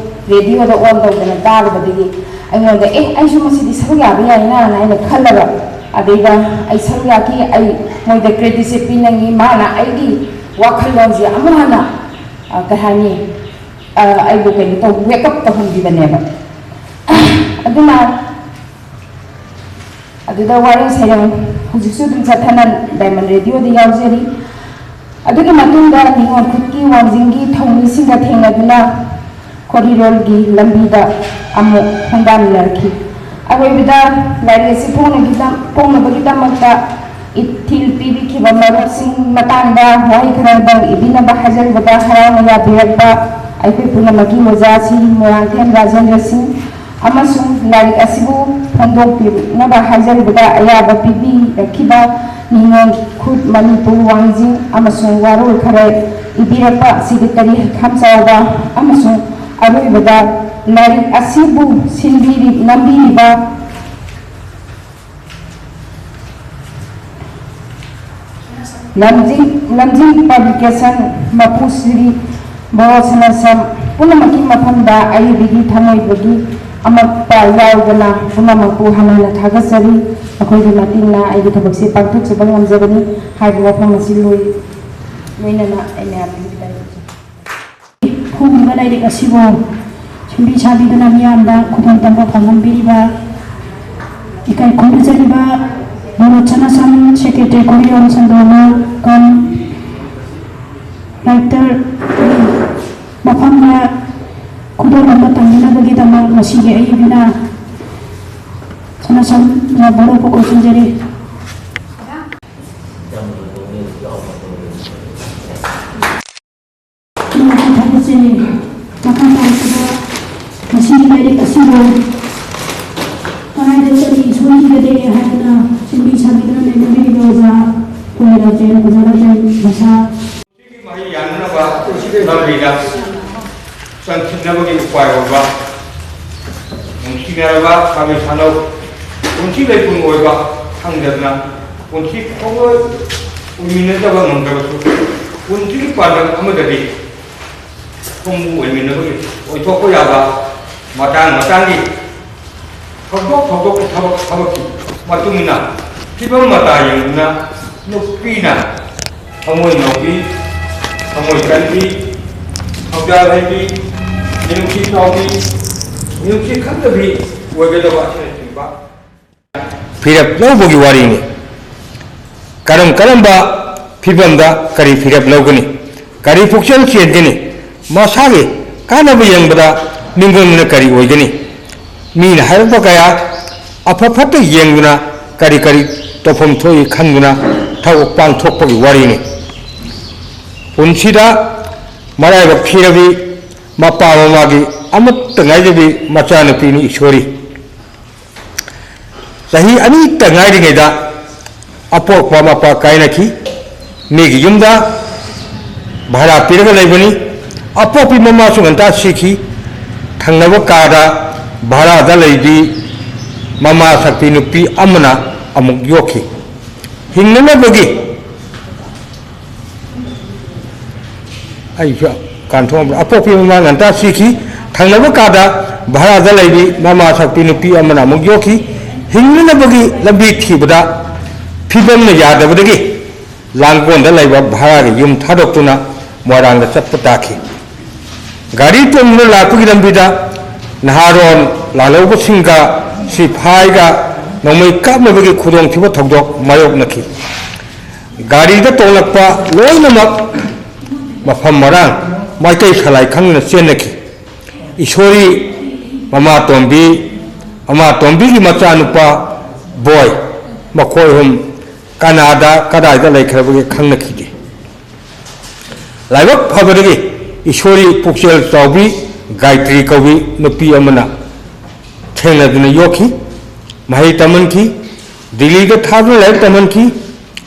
ꯔꯦꯗꯤꯑꯣꯗ ꯑꯣꯟ ꯇꯧꯗꯅ ꯇꯥꯔꯨꯕꯗꯒꯤ ꯑꯩꯉꯣꯟꯗ, "ꯑꯦ, ꯑꯩꯁꯨ ꯃꯁꯤꯗꯤ ꯁꯔꯨꯛ ꯌꯥꯕ ꯌꯥꯏꯅ" ꯍꯥꯏꯅ ꯈꯜꯂꯒ, ꯑꯗꯩꯗ ꯑꯩ ꯁꯔꯨꯛ ꯌꯥꯈꯤ꯫ ꯑꯩ ꯃꯣꯏꯗ ꯀ꯭ꯔꯦꯗꯤꯠꯁꯦ ꯄꯤꯅꯤꯡꯉꯤ꯫ ꯃꯥꯅ ꯑꯩꯒꯤ ꯋꯥꯈꯜꯂꯣꯟꯁꯦ ꯑꯃꯨꯛ ꯍꯟꯅ, ꯑ, ꯀꯩ ꯍꯥꯏꯅꯤ, ꯑ, ꯑꯩꯕꯨ ꯀꯩꯅꯣ ꯇꯧ, ꯋꯦꯛ ꯑꯞ ꯇꯧꯍꯟꯕꯤꯕꯅꯦꯕ꯫ ꯑꯗꯨꯅ ꯑꯗꯨꯗ ꯋꯥꯔꯦꯡ ꯁꯩꯔꯦꯡ ꯍꯧꯖꯤꯛꯁꯨ ꯑꯗꯨꯝ ꯆꯠꯊꯅ ꯗꯥꯏꯃꯟ ꯔꯦꯗꯤꯑꯣꯗ ꯌꯥꯎꯖꯔꯤ꯫ ꯑꯗꯨꯒꯤ ꯃꯇꯨꯡꯗ ꯅꯤꯉꯣꯜ ꯈꯨꯠꯀꯤ ꯋꯥꯡꯖꯤꯡꯒꯤ ꯊꯧꯃꯤꯁꯤꯡꯒ ꯊꯦꯡꯅꯗꯨꯅ ꯈꯣꯔꯤꯔꯣꯜꯒꯤ ꯂꯝꯕꯤꯗ ꯑꯃꯨꯛ ꯈꯣꯡꯗꯥꯃꯤꯟꯅꯔꯛꯈꯤ꯫ ꯑꯔꯣꯏꯕꯗ ꯂꯥꯏꯔꯤꯛ ꯑꯁꯤ ꯐꯣꯡꯅꯕꯒꯤꯗꯃꯛꯇ ꯏꯊꯤꯜ ꯄꯤꯕꯤꯈꯤꯕ ꯃꯔꯨꯞꯁꯤꯡ ꯃꯇꯥꯡꯗ ꯋꯥꯍꯩ ꯈꯔꯗꯪ ꯏꯕꯤꯅꯕ ꯍꯥꯏꯖꯔꯤꯕꯗ, ꯍꯔꯥꯎꯅ ꯌꯥꯕꯤꯔꯛꯄ ꯑꯩꯈꯣꯏ ꯄꯨꯝꯅꯃꯛꯀꯤ ꯑꯣꯖꯥ ꯁꯤ ꯃꯣꯏꯔꯥꯡꯊꯦꯝ ꯔꯥꯖꯦꯟꯗ꯭ꯔ ꯁꯤꯡ ꯑꯃꯁꯨꯡ ꯂꯥꯏꯔꯤꯛ ꯑꯁꯤꯕꯨ ꯐꯣꯡꯗꯣꯛꯄꯤꯅꯕ ꯍꯥꯏꯖꯔꯤꯕꯗ, ꯑꯌꯥꯕ ꯄꯤꯕꯤꯔꯛꯈꯤꯕ ꯅꯤꯉꯣꯜ ꯈꯨꯠ ꯃꯅꯤꯄꯨꯔ ꯋꯥꯡꯖꯤꯡ ꯑꯃꯁꯨꯡ ꯋꯥꯔꯣꯜ ꯈꯔ ꯏꯕꯤꯔꯛꯄ ꯁꯦꯀ꯭ꯔꯦꯇꯔꯤ ꯍꯩꯈꯥꯝ ꯆꯥꯎꯕ ꯑꯃꯁꯨꯡ ꯑꯔꯣꯏꯕꯗ ꯂꯥꯏꯔꯤꯛ ꯑꯁꯤꯕꯨ ꯁꯤꯟꯕꯤꯔꯤ-, ꯅꯝꯕꯤꯔꯤꯕ ꯂꯝꯖꯤꯡ, ꯂꯝꯖꯤꯡ ꯄꯕ꯭ꯂꯤꯀꯦꯁꯟ ꯃꯄꯨ ꯁ꯭ꯔꯤ ꯕꯣꯔꯣ ꯁꯅꯥꯁꯝ ꯄꯨꯝꯅꯃꯛꯀꯤ ꯃꯐꯝꯗ ꯑꯏꯕꯒꯤ ꯊꯃꯣꯏꯗꯒꯤ ꯑꯃꯛꯄ ꯌꯥꯎꯗꯅ ꯄꯨꯝꯅꯃꯛꯄꯨ ꯍꯟꯅ ꯍꯟꯅ ꯊꯥꯒꯠꯆꯔꯤ꯫ ꯃꯈꯣꯏꯒꯤ ꯃꯇꯦꯡꯅ ꯑꯩꯒꯤ ꯊꯕꯛꯁꯤ ꯄꯥꯡꯊꯣꯛꯆꯕ ꯉꯝꯖꯕꯅꯤ꯫ ꯍꯥꯏꯔꯤꯕ ꯋꯥꯐꯝ ꯑꯁꯤ ꯂꯣꯏ-, ꯂꯣꯏꯅꯅ ꯑꯩ ꯃꯌꯥꯝꯗ ꯐꯣꯡꯂꯤꯕ ꯂꯥꯏꯔꯤꯛ ꯑꯁꯤꯕꯨ ꯁꯦꯝꯕꯤ ꯁꯥꯕꯤꯗꯨꯅ ꯃꯤꯌꯥꯝꯗ ꯈꯨꯗꯣꯡ ꯇꯝꯕ ꯐꯪꯍꯟꯕꯤꯔꯤꯕ ꯏꯀꯥꯏ ꯈꯨꯝꯅꯖꯔꯤꯕ ꯕꯣꯔꯣ ꯁꯅꯥꯁꯝ ꯁꯦꯀ꯭ꯔꯦꯇꯔꯤ ꯈꯣꯔꯤꯔꯣꯜ ꯁꯟꯗꯣꯛꯅ ꯀꯝ ꯔꯥꯏꯇꯔ ꯃꯐꯝꯗ ꯈꯨꯗꯣꯜ ꯑꯃ ꯇꯝꯅꯅꯕꯒꯤꯗꯃꯛ ꯉꯁꯤꯒꯤ ꯑꯏꯕꯤꯅ ꯁꯅꯥꯁꯝ ꯕꯣꯔꯣꯕꯨ ꯀꯧꯁꯤꯟꯖꯔꯤ꯫ ꯊꯥꯒꯠꯆꯔꯤ꯫ ꯃꯈꯥ ꯇꯥꯔꯛꯄꯗ ꯃꯁꯤꯒꯤ ꯂꯥꯏꯔꯤꯛ ꯑꯁꯤꯕꯨ ꯀꯗꯥꯏꯗ ꯆꯠꯂꯤ, ꯁꯣꯏꯈꯤꯒꯗꯒꯦ ꯍꯥꯏꯗꯅ ꯁꯦꯝꯕꯤ ꯁꯥꯕꯤꯗꯨꯅ ꯂꯩꯅꯕꯤꯔꯤꯕ ꯑꯣꯖꯥ ꯃꯤꯔꯥꯆꯦꯟ, ꯑꯣꯖꯥ ꯔꯥꯆꯦꯟ, ꯃꯁꯥ꯫ ꯃꯍꯩ ꯌꯥꯟꯅꯅꯕ ꯂꯝꯕꯤꯗ ꯆꯪꯁꯤꯟꯅꯕꯒꯤ ꯎꯄꯥꯏ ꯑꯣꯏꯕ, ꯅꯨꯡꯁꯤꯅꯔꯕ ꯄꯥꯝꯕꯤ ꯁꯥꯅꯧ, ꯄꯨꯟꯁꯤ ꯂꯩꯄꯨꯡ ꯑꯣꯏꯕ ꯈꯪꯗꯗꯅ ꯄꯨꯟꯁꯤ ꯈꯣꯡꯂꯣꯏ ꯑꯣꯏꯃꯤꯟꯅꯗꯕ ꯉꯝꯗ꯭ꯔꯕꯁꯨ, ꯄꯨꯟꯁꯤꯒꯤ ꯄꯥꯟꯗꯝ ꯑꯃꯗꯗꯤ ꯈꯣꯡꯕꯨ ꯑꯣꯏꯃꯤꯟꯅꯕꯒꯤ ꯑꯣꯏꯊꯣꯛꯄ ꯌꯥꯕ ꯃꯇꯥꯡ ꯃꯇꯥꯡꯒꯤ ꯊꯧꯗꯣꯛ ꯊꯧꯗꯣꯛꯀꯤ ꯊꯕꯛ ꯊꯕꯛꯀꯤ ꯃꯇꯨꯡ ꯏꯟꯅ ꯐꯤꯕꯝ ꯃꯇꯥ ꯌꯦꯡꯗꯨꯅ ꯅꯨꯄꯤꯅ ꯊꯃꯣꯏ ꯅꯧꯕꯤ, ꯊꯃꯣꯏ ꯀꯟꯕꯤ, ꯊꯧꯖꯥꯜ ꯍꯩꯕꯤ, ꯃꯤꯅꯨꯡꯁꯤ ꯆꯥꯎꯕꯤ, ꯃꯤꯅꯨꯡꯁꯤ ꯈꯪꯗꯕꯤ ꯑꯣꯏꯒꯗꯕ ꯑꯁꯤꯅꯆꯤꯡꯕ ꯐꯤꯔꯦꯞ ꯂꯧꯕꯒꯤ ꯋꯥꯔꯤꯅꯤ꯫ ꯀꯔꯝ ꯀꯔꯝꯕ ꯐꯤꯕꯝꯗ ꯀꯔꯤ ꯐꯤꯔꯦꯞ ꯂꯧꯒꯅꯤ? ꯀꯔꯤ ꯄꯨꯛꯆꯦꯜ ꯆꯦꯟꯒꯅꯤ? ꯃꯁꯥꯒꯤ ꯀꯥꯟꯅꯕ ꯌꯦꯡꯕꯗ ꯃꯤꯉꯣꯟꯗꯅ ꯀꯔꯤ ꯑꯣꯏꯒꯅꯤ? ꯃꯤꯅ ꯍꯥꯏꯔꯛꯄ ꯀꯌꯥ ꯑꯐ ꯐꯠꯇ ꯌꯦꯡꯗꯨꯅ ꯀꯔꯤ ꯀꯔꯤ ꯇꯧꯐꯝ ꯊꯣꯛꯏ ꯈꯟꯗꯨꯅ ꯊꯕꯛ ꯄꯥꯡꯊꯣꯛꯄꯒꯤ ꯋꯥꯔꯤꯅꯤ꯫ ꯄꯨꯟꯁꯤꯗ ꯃꯔꯥꯏꯕꯛ ꯊꯤꯔꯕꯤ ꯃꯄꯥ ꯃꯃꯥꯒꯤ ꯑꯃꯠꯇ ꯉꯥꯏꯖꯕꯤ ꯃꯆꯥꯅꯨꯄꯤꯅꯤ ꯏꯁꯣꯔꯤ꯫ ꯆꯍꯤ ꯑꯅꯤꯇ ꯉꯥꯏꯔꯤꯉꯩꯗ ꯑꯄꯣꯛꯄ ꯃꯄꯥ ꯀꯥꯏꯅꯈꯤ꯫ ꯃꯤꯒꯤ ꯌꯨꯝꯗ ꯚꯔꯥ ꯄꯤꯔꯒ ꯂꯩꯕꯅꯤ꯫ ꯑꯄꯣꯛꯄꯤ ꯃꯃꯥꯁꯨ ꯉꯟꯇꯥ ꯁꯤꯈꯤ꯫ ꯊꯪꯅꯕ ꯀꯥꯗ ꯚꯔꯥꯗ ꯂꯩꯕꯤ ꯃꯃꯥ ꯁꯛꯄꯤ ꯅꯨꯄꯤ ꯑꯃꯅ ꯑꯃꯨꯛ ꯌꯣꯛꯈꯤ꯫ ꯍꯤꯡꯅꯅꯕꯒꯤ ꯑꯩꯁꯨ ꯀꯥꯟꯊꯣꯛꯑꯝꯕ ꯑꯄꯣꯛꯄꯤ ꯃꯃꯥ ꯉꯟꯇꯥ ꯁꯤꯈꯤ꯫ ꯊꯪꯅꯕ ꯀꯥꯗ ꯚꯔꯥꯗ ꯂꯩꯕꯤ ꯃꯃꯥ ꯁꯛꯄꯤ ꯅꯨꯄꯤ ꯑꯃꯅ ꯑꯃꯨꯛ ꯌꯣꯛꯈꯤ꯫ ꯍꯤꯡꯅꯅꯕꯒꯤ ꯂꯝꯕꯤ ꯊꯤꯕꯗ ꯐꯤꯕꯝꯅ ꯌꯥꯗꯕꯗꯒꯤ ꯂꯥꯡꯒꯣꯜꯗ ꯂꯩꯕ ꯚꯔꯥꯒꯤ ꯌꯨꯝ ꯊꯥꯗꯣꯛꯇꯨꯅ ꯃꯣꯏꯔꯥꯡꯗ ꯆꯠꯄ ꯇꯥꯈꯤ꯫ ꯒꯥꯔꯤ ꯇꯣꯡꯗꯨꯅ ꯂꯥꯛꯄꯒꯤ ꯂꯝꯕꯤꯗ ꯅꯍꯥꯔꯣꯟ ꯂꯥꯜꯍꯧꯕꯁꯤꯡꯒ ꯁꯤꯐꯥꯏꯒ ꯅꯣꯡꯃꯩ ꯀꯥꯞꯅꯕꯒꯤ ꯈꯨꯗꯣꯡꯊꯤꯕ ꯊꯧꯗꯣꯛ ꯃꯥꯌꯣꯛꯅꯈꯤ꯫ ꯒꯥꯔꯤꯗ ꯇꯣꯡꯂꯛꯄ ꯂꯣꯏꯅꯃꯛ ꯃꯐꯝ ꯃꯔꯥꯡ ꯃꯥꯏꯀꯩ ꯁꯂꯥꯏ ꯈꯪꯗꯅ ꯆꯦꯟꯅꯈꯤ꯫ ꯏꯁꯣꯔꯤ, ꯃꯃꯥ ꯇꯣꯝꯕꯤ, ꯃꯃꯥ ꯇꯣꯝꯕꯤꯒꯤ ꯃꯆꯥꯅꯨꯄꯥ ꯕꯣꯏ, ꯃꯈꯣꯏ ꯑꯍꯨꯝ ꯀꯅꯥꯗ ꯀꯗꯥꯏꯗ ꯂꯩꯈ꯭ꯔꯕꯒꯦ ꯈꯪꯅꯈꯤꯗꯦ꯫ ꯂꯥꯏꯕꯛ ꯐꯕꯗꯒꯤ ꯏꯁꯣꯔꯤ ꯄꯨꯛꯆꯦꯜ ꯆꯥꯎꯕꯤ ꯒꯥꯌꯇ꯭ꯔꯤ ꯀꯧꯕꯤ ꯅꯨꯄꯤ ꯑꯃꯅ ꯊꯦꯡꯅꯗꯨꯅ ꯌꯣꯛꯈꯤ꯫ ꯃꯍꯩ ꯇꯝꯍꯟꯈꯤ꯫ ꯗꯤꯜꯂꯤꯗ ꯊꯥꯗꯨꯅ ꯂꯥꯏꯔꯤꯛ ꯇꯝꯍꯟꯈꯤ꯫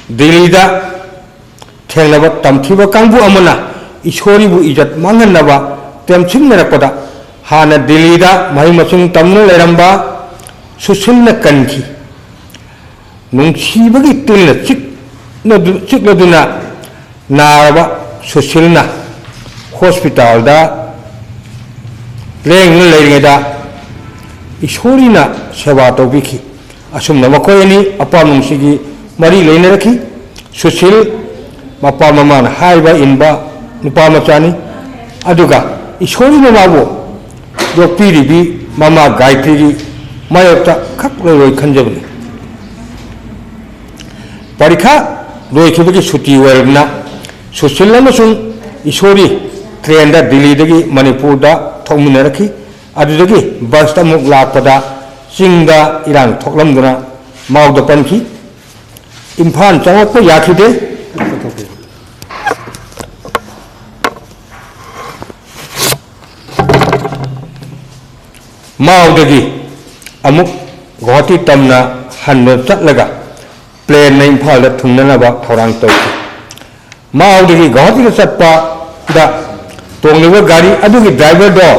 ꯗꯤꯜꯂꯤꯗ ꯊꯦꯡꯅꯕ ꯇꯝꯊꯤꯕ ꯀꯥꯡꯕꯨ ꯑꯃꯅ ꯏꯁꯣꯔꯤꯕꯨ ꯏꯖꯠ ꯃꯥꯡꯍꯟꯅꯕ ꯇꯦꯝꯁꯤꯟꯅꯔꯛꯄꯗ, ꯍꯥꯟꯅ ꯗꯤꯜꯂꯤꯗ ꯃꯍꯩ ꯃꯁꯤꯡ ꯇꯝꯗꯨꯅ ꯂꯩꯔꯝꯕ ꯁꯨꯁꯤꯜꯅ ꯀꯟꯈꯤ꯫ ꯅꯨꯡꯁꯤꯕꯒꯤ ꯇꯤꯟꯅ ꯆꯤꯛꯅꯗꯨ-, ꯆꯤꯛꯂꯗꯨꯅ ꯅꯥꯔꯕ ꯁꯨꯁꯤꯜꯅ ꯍꯣꯁꯄꯤꯇꯥꯜꯗ ꯂꯦꯡꯗꯨꯅ ꯂꯩꯔꯤꯉꯩꯗ ꯏꯁꯣꯔꯤꯅ ꯁꯦꯕꯥ ꯇꯧꯕꯤꯈꯤ꯫ ꯑꯁꯨꯝꯅ ꯃꯈꯣꯏ ꯑꯅꯤ ꯑꯄꯥꯝ ꯅꯨꯡꯁꯤꯒꯤ ꯃꯔꯤ ꯂꯩꯅꯔꯛꯈꯤ꯫ ꯁꯨꯁꯤꯜ ꯃꯄꯥ ꯃꯃꯥꯅ ꯍꯥꯏꯕ ꯏꯟꯕ ꯅꯨꯄꯥ ꯃꯆꯥꯅꯤ꯫ ꯑꯗꯨꯒ ꯏꯁꯣꯔꯤꯅ ꯃꯥꯕꯨ ꯌꯣꯛꯄꯤꯔꯤꯕꯤ ꯃꯃꯥ ꯒꯥꯌꯇ꯭ꯔꯤꯒꯤ ꯃꯥꯌꯣꯛꯇ ꯈꯛ ꯂꯩꯔꯣꯏ ꯈꯟꯖꯕꯅꯤ꯫ ꯄꯔꯤꯈꯥ ꯂꯣꯏꯈꯤꯕꯒꯤ ꯁꯨꯇꯤ ꯑꯣꯏꯔꯕꯅ ꯁꯨꯁꯤꯜ ꯑꯃꯁꯨꯡ ꯏꯁꯣꯔꯤ ꯇ꯭ꯔꯦꯟꯗ ꯗꯤꯜꯂꯤꯗꯒꯤ ꯃꯅꯤꯄꯨꯔꯗ ꯊꯣꯛꯃꯤꯟꯅꯔꯛꯈꯤ꯫ ꯑꯗꯨꯗꯒꯤ ꯕꯁꯇ ꯑꯃꯨꯛ ꯂꯥꯛꯄꯗ ꯆꯤꯡꯗ ꯏꯔꯥꯡ ꯊꯣꯛꯂꯝꯗꯨꯅ ꯃꯥꯎꯗ ꯄꯟꯈꯤ꯫ ꯏꯝꯐꯥꯜ ꯆꯪꯂꯛꯄ ꯌꯥꯈꯤꯗꯦ꯫ ꯃꯥꯎꯗꯒꯤ ꯑꯃꯨꯛ ꯒꯨꯋꯥꯍꯥꯇꯤ ꯇꯝꯅ ꯍꯟꯅ ꯆꯠꯂꯒ ꯄ꯭ꯂꯦꯟꯅ ꯏꯝꯐꯥꯜꯗ ꯊꯨꯡꯅꯅꯕ ꯊꯧꯔꯥꯡ ꯇꯧꯈꯤ꯫ ꯃꯥꯎꯗꯒꯤ ꯒꯨꯋꯥꯍꯥꯇꯤꯗ ꯆꯠꯄꯗ ꯇꯣꯡꯂꯤꯕ ꯒꯥꯔꯤ ꯑꯗꯨꯒꯤ ꯗ꯭ꯔꯥꯏꯚꯔꯗꯣ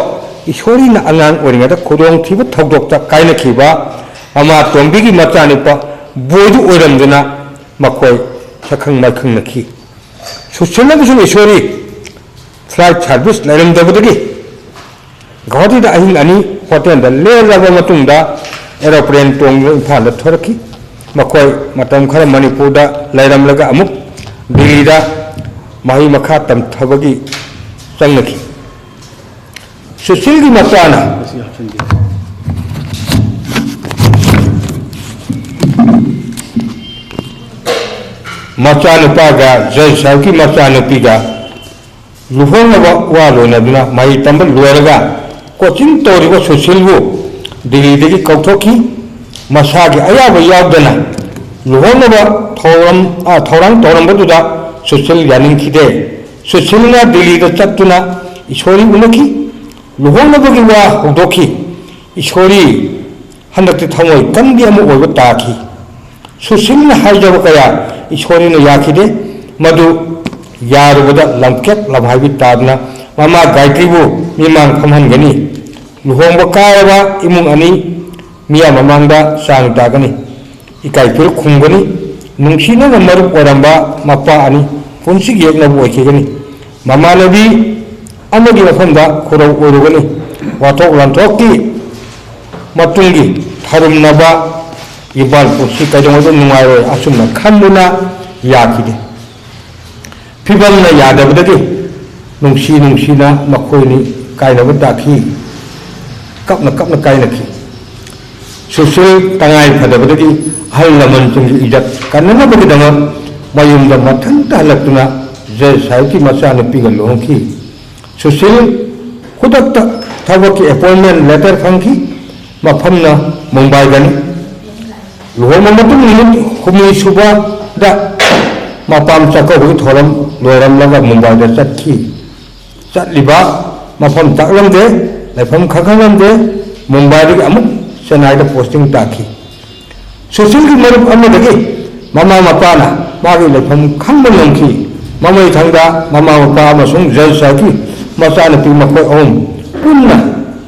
ꯏꯁꯣꯔꯤꯅ ꯑꯉꯥꯡ ꯑꯣꯏꯔꯤꯉꯩꯗ ꯈꯨꯗꯣꯡꯊꯤꯕ ꯊꯧꯗꯣꯛꯇ ꯀꯥꯏꯅꯈꯤꯕ ꯃꯃꯥ ꯇꯣꯝꯕꯤꯒꯤ ꯃꯆꯥꯅꯨꯄꯥ ꯕꯣꯏꯗꯨ ꯑꯣꯏꯔꯝꯗꯨꯅ ꯃꯈꯣꯏ ꯁꯛꯈꯪ ꯃꯥꯏꯈꯪꯅꯈꯤ꯫ ꯁꯨꯁꯤꯜ ꯑꯃꯁꯨꯡ ꯏꯁꯣꯔꯤ ꯐ꯭ꯂꯥꯏꯠ ꯁꯥꯔꯚꯤꯁ ꯂꯩꯔꯝꯗꯕꯗꯒꯤ ꯒꯨꯋꯥꯍꯥꯇꯤꯗ ꯑꯍꯤꯡ ꯑꯅꯤ ꯍꯣꯇꯦꯜꯗ ꯂꯦꯜꯂꯕ ꯃꯇꯨꯡꯗ ꯑꯦꯔꯣꯄ꯭ꯂꯦꯟ ꯇꯣꯡꯗꯨꯅ ꯏꯝꯐꯥꯜꯗ ꯊꯣꯔꯛꯈꯤ꯫ ꯃꯈꯣꯏ ꯃꯇꯝ ꯈꯔ ꯃꯅꯤꯄꯨꯔꯗ ꯂꯩꯔꯝꯂꯒ ꯑꯃꯨꯛ ꯗꯤꯜꯂꯤꯗ ꯃꯍꯩ ꯃꯈꯥ ꯇꯝꯊꯕꯒꯤ ꯆꯪꯅꯈꯤ꯫ ꯁꯨꯁꯤꯜꯒꯤ ꯃꯆꯥꯅ ꯃꯆꯥꯅꯨꯄꯥꯒ ꯖꯖ ꯁꯥꯍꯦꯕꯀꯤ ꯃꯆꯥꯅꯨꯄꯤꯒ ꯂꯨꯍꯣꯡꯅꯕ ꯋꯥ ꯂꯣꯏꯅꯗꯨꯅ ꯃꯍꯩ ꯇꯝꯕ ꯂꯣꯏꯔꯒ ꯀꯣꯆꯤꯡ ꯇꯧꯔꯤꯕ ꯁꯨꯁꯤꯜꯕꯨ ꯗꯤꯜꯂꯤꯗꯒꯤ ꯀꯧꯊꯣꯛꯈꯤ꯫ ꯃꯁꯥꯒꯤ ꯑꯌꯥꯕ ꯌꯥꯎꯗꯅ ꯂꯨꯍꯣꯡꯅꯕ ꯊꯧꯔꯝ, ꯑ, ꯊꯧꯔꯥꯡ ꯇꯧꯔꯝꯕꯗꯨꯗ ꯁꯨꯁꯤꯜ ꯌꯥꯅꯤꯡꯈꯤꯗꯦ꯫ ꯁꯨꯁꯤꯜꯅ ꯗꯤꯜꯂꯤꯗ ꯆꯠꯇꯨꯅ ꯏꯁꯣꯔꯤ ꯎꯅꯈꯤ꯫ ꯂꯨꯍꯣꯡꯅꯕꯒꯤ ꯋꯥ ꯍꯧꯗꯣꯛꯈꯤ꯫ ꯏꯁꯣꯔꯤ ꯍꯟꯗꯛꯇꯤ ꯊꯃꯣꯏ ꯀꯟꯕꯤ ꯑꯃ ꯑꯣꯏꯕ ꯇꯥꯈꯤ꯫ ꯁꯨꯁꯤꯜꯅ ꯍꯥꯏꯖꯕ ꯀꯌꯥ ꯏꯁꯣꯔꯅ ꯌꯥꯈꯤꯗꯦ꯫ ꯃꯗꯨ ꯌꯥꯔꯨꯕꯗ ꯂꯝꯀꯦꯠ ꯂꯝꯍꯥꯏꯕꯤ ꯇꯥꯗꯨꯅ ꯃꯃꯥ ꯒꯥꯌꯇ꯭ꯔꯤꯕꯨ ꯃꯤꯃꯥꯡ ꯐꯝꯍꯟꯒꯅꯤ꯫ ꯂꯨꯍꯣꯡꯕ ꯀꯥꯏꯔꯕ ꯏꯃꯨꯡ ꯑꯅꯤ ꯃꯤꯌꯥꯝ ꯃꯃꯥꯡꯗ ꯆꯥꯡ ꯇꯥꯒꯅꯤ꯫ ꯏꯀꯥꯏ ꯐꯤꯔꯨꯛ ꯈꯨꯝꯒꯅꯤ꯫ ꯅꯨꯡꯁꯤꯅꯅ ꯃꯔꯨꯞ ꯑꯣꯏꯔꯝꯕ ꯃꯄꯥ ꯑꯅꯤ ꯄꯨꯟꯁꯤꯒꯤ ꯌꯦꯛꯅꯕ ꯑꯣꯏꯈꯤꯒꯅꯤ꯫ ꯃꯃꯥꯟꯅꯕꯤ ꯑꯃꯒꯤ ꯃꯐꯝꯗ ꯈꯨꯔꯧ ꯑꯣꯏꯔꯨꯒꯅꯤ꯫ ꯋꯥꯊꯣꯛ ꯂꯥꯟꯊꯣꯛꯀꯤ ꯃꯇꯨꯡꯒꯤ ꯊꯥꯔꯨꯝꯅꯕ ꯏꯝꯐꯥꯜ ꯄꯨꯟꯁꯤ ꯀꯩꯗꯧꯉꯩꯗ ꯅꯨꯡꯉꯥꯏꯔꯣꯏ꯫ ꯑꯁꯨꯝꯅ ꯈꯟꯗꯨꯅ ꯌꯥꯈꯤꯗꯦ꯫ ꯐꯤꯕꯝꯅ ꯌꯥꯗꯕꯗꯒꯤ ꯅꯨꯡꯁꯤ ꯅꯨꯡꯁꯤꯅ ꯃꯈꯣꯏꯅꯤ ꯀꯥꯏꯅꯕ ꯇꯥꯈꯤ꯫ ꯀꯞꯅ ꯀꯞꯅ ꯀꯥꯏꯅꯈꯤ꯫ ꯁꯨꯁꯤꯜ ꯇꯉꯥꯏ ꯐꯗꯕꯗꯒꯤ ꯑꯍꯜ ꯂꯃꯟꯁꯤꯡꯒꯤ ꯏꯖꯠ ꯀꯟꯅꯅꯕꯒꯤꯗꯃꯛ ꯃꯌꯨꯝꯗ ꯃꯊꯟꯇ ꯍꯜꯂꯛꯇꯨꯅ ꯖꯖ ꯁꯥꯍꯦꯕꯀꯤ ꯃꯆꯥꯅꯨꯄꯤꯒ ꯂꯨꯍꯣꯡꯈꯤ꯫ ꯁꯨꯁꯤꯜ ꯈꯨꯗꯛꯇ ꯊꯕꯛꯀꯤ ꯑꯦꯄꯣꯏꯟꯃꯦꯟ ꯂꯦꯇꯔ ꯐꯪꯈꯤ꯫ ꯃꯐꯝꯅ ꯃꯨꯝꯕꯥꯏꯗꯅꯤ꯫ ꯂꯨꯍꯣꯡꯕ ꯃꯇꯨꯡ ꯅꯨꯃꯤꯠ ꯍꯨꯝꯅꯤ ꯁꯨꯕꯗ ꯃꯄꯥꯝ ꯆꯥꯛꯀꯧꯕꯒꯤ ꯊꯧꯔꯝ ꯂꯣꯏꯔꯝꯂꯒ ꯃꯨꯝꯕꯥꯏꯗ ꯆꯠꯈꯤ꯫ ꯆꯠꯂꯤꯕ ꯃꯐꯝ ꯇꯥꯛꯂꯝꯗꯦ, ꯂꯩꯐꯝ ꯈꯪꯍꯜꯂꯝꯗꯦ꯫ ꯃꯨꯝꯕꯥꯏꯗꯒꯤ ꯑꯃꯨꯛ ꯆꯦꯟꯅꯥꯏꯗ ꯄꯣꯁꯇꯤꯡ ꯇꯥꯈꯤ꯫ ꯁꯨꯁꯤꯜꯒꯤ ꯃꯔꯨꯞ ꯑꯃꯗꯒꯤ ꯃꯃꯥ ꯃꯄꯥꯅ ꯃꯥꯒꯤ ꯂꯩꯐꯝ ꯈꯪꯕ ꯉꯝꯈꯤ꯫ ꯃꯃꯩ ꯊꯪꯗ ꯃꯃꯥ ꯃꯄꯥ ꯑꯃꯁꯨꯡ ꯖꯖ ꯁꯥꯍꯦꯕꯀꯤ ꯃꯆꯥꯅꯨꯄꯤ ꯃꯈꯣꯏ ꯑꯍꯨꯝ ꯄꯨꯟꯅ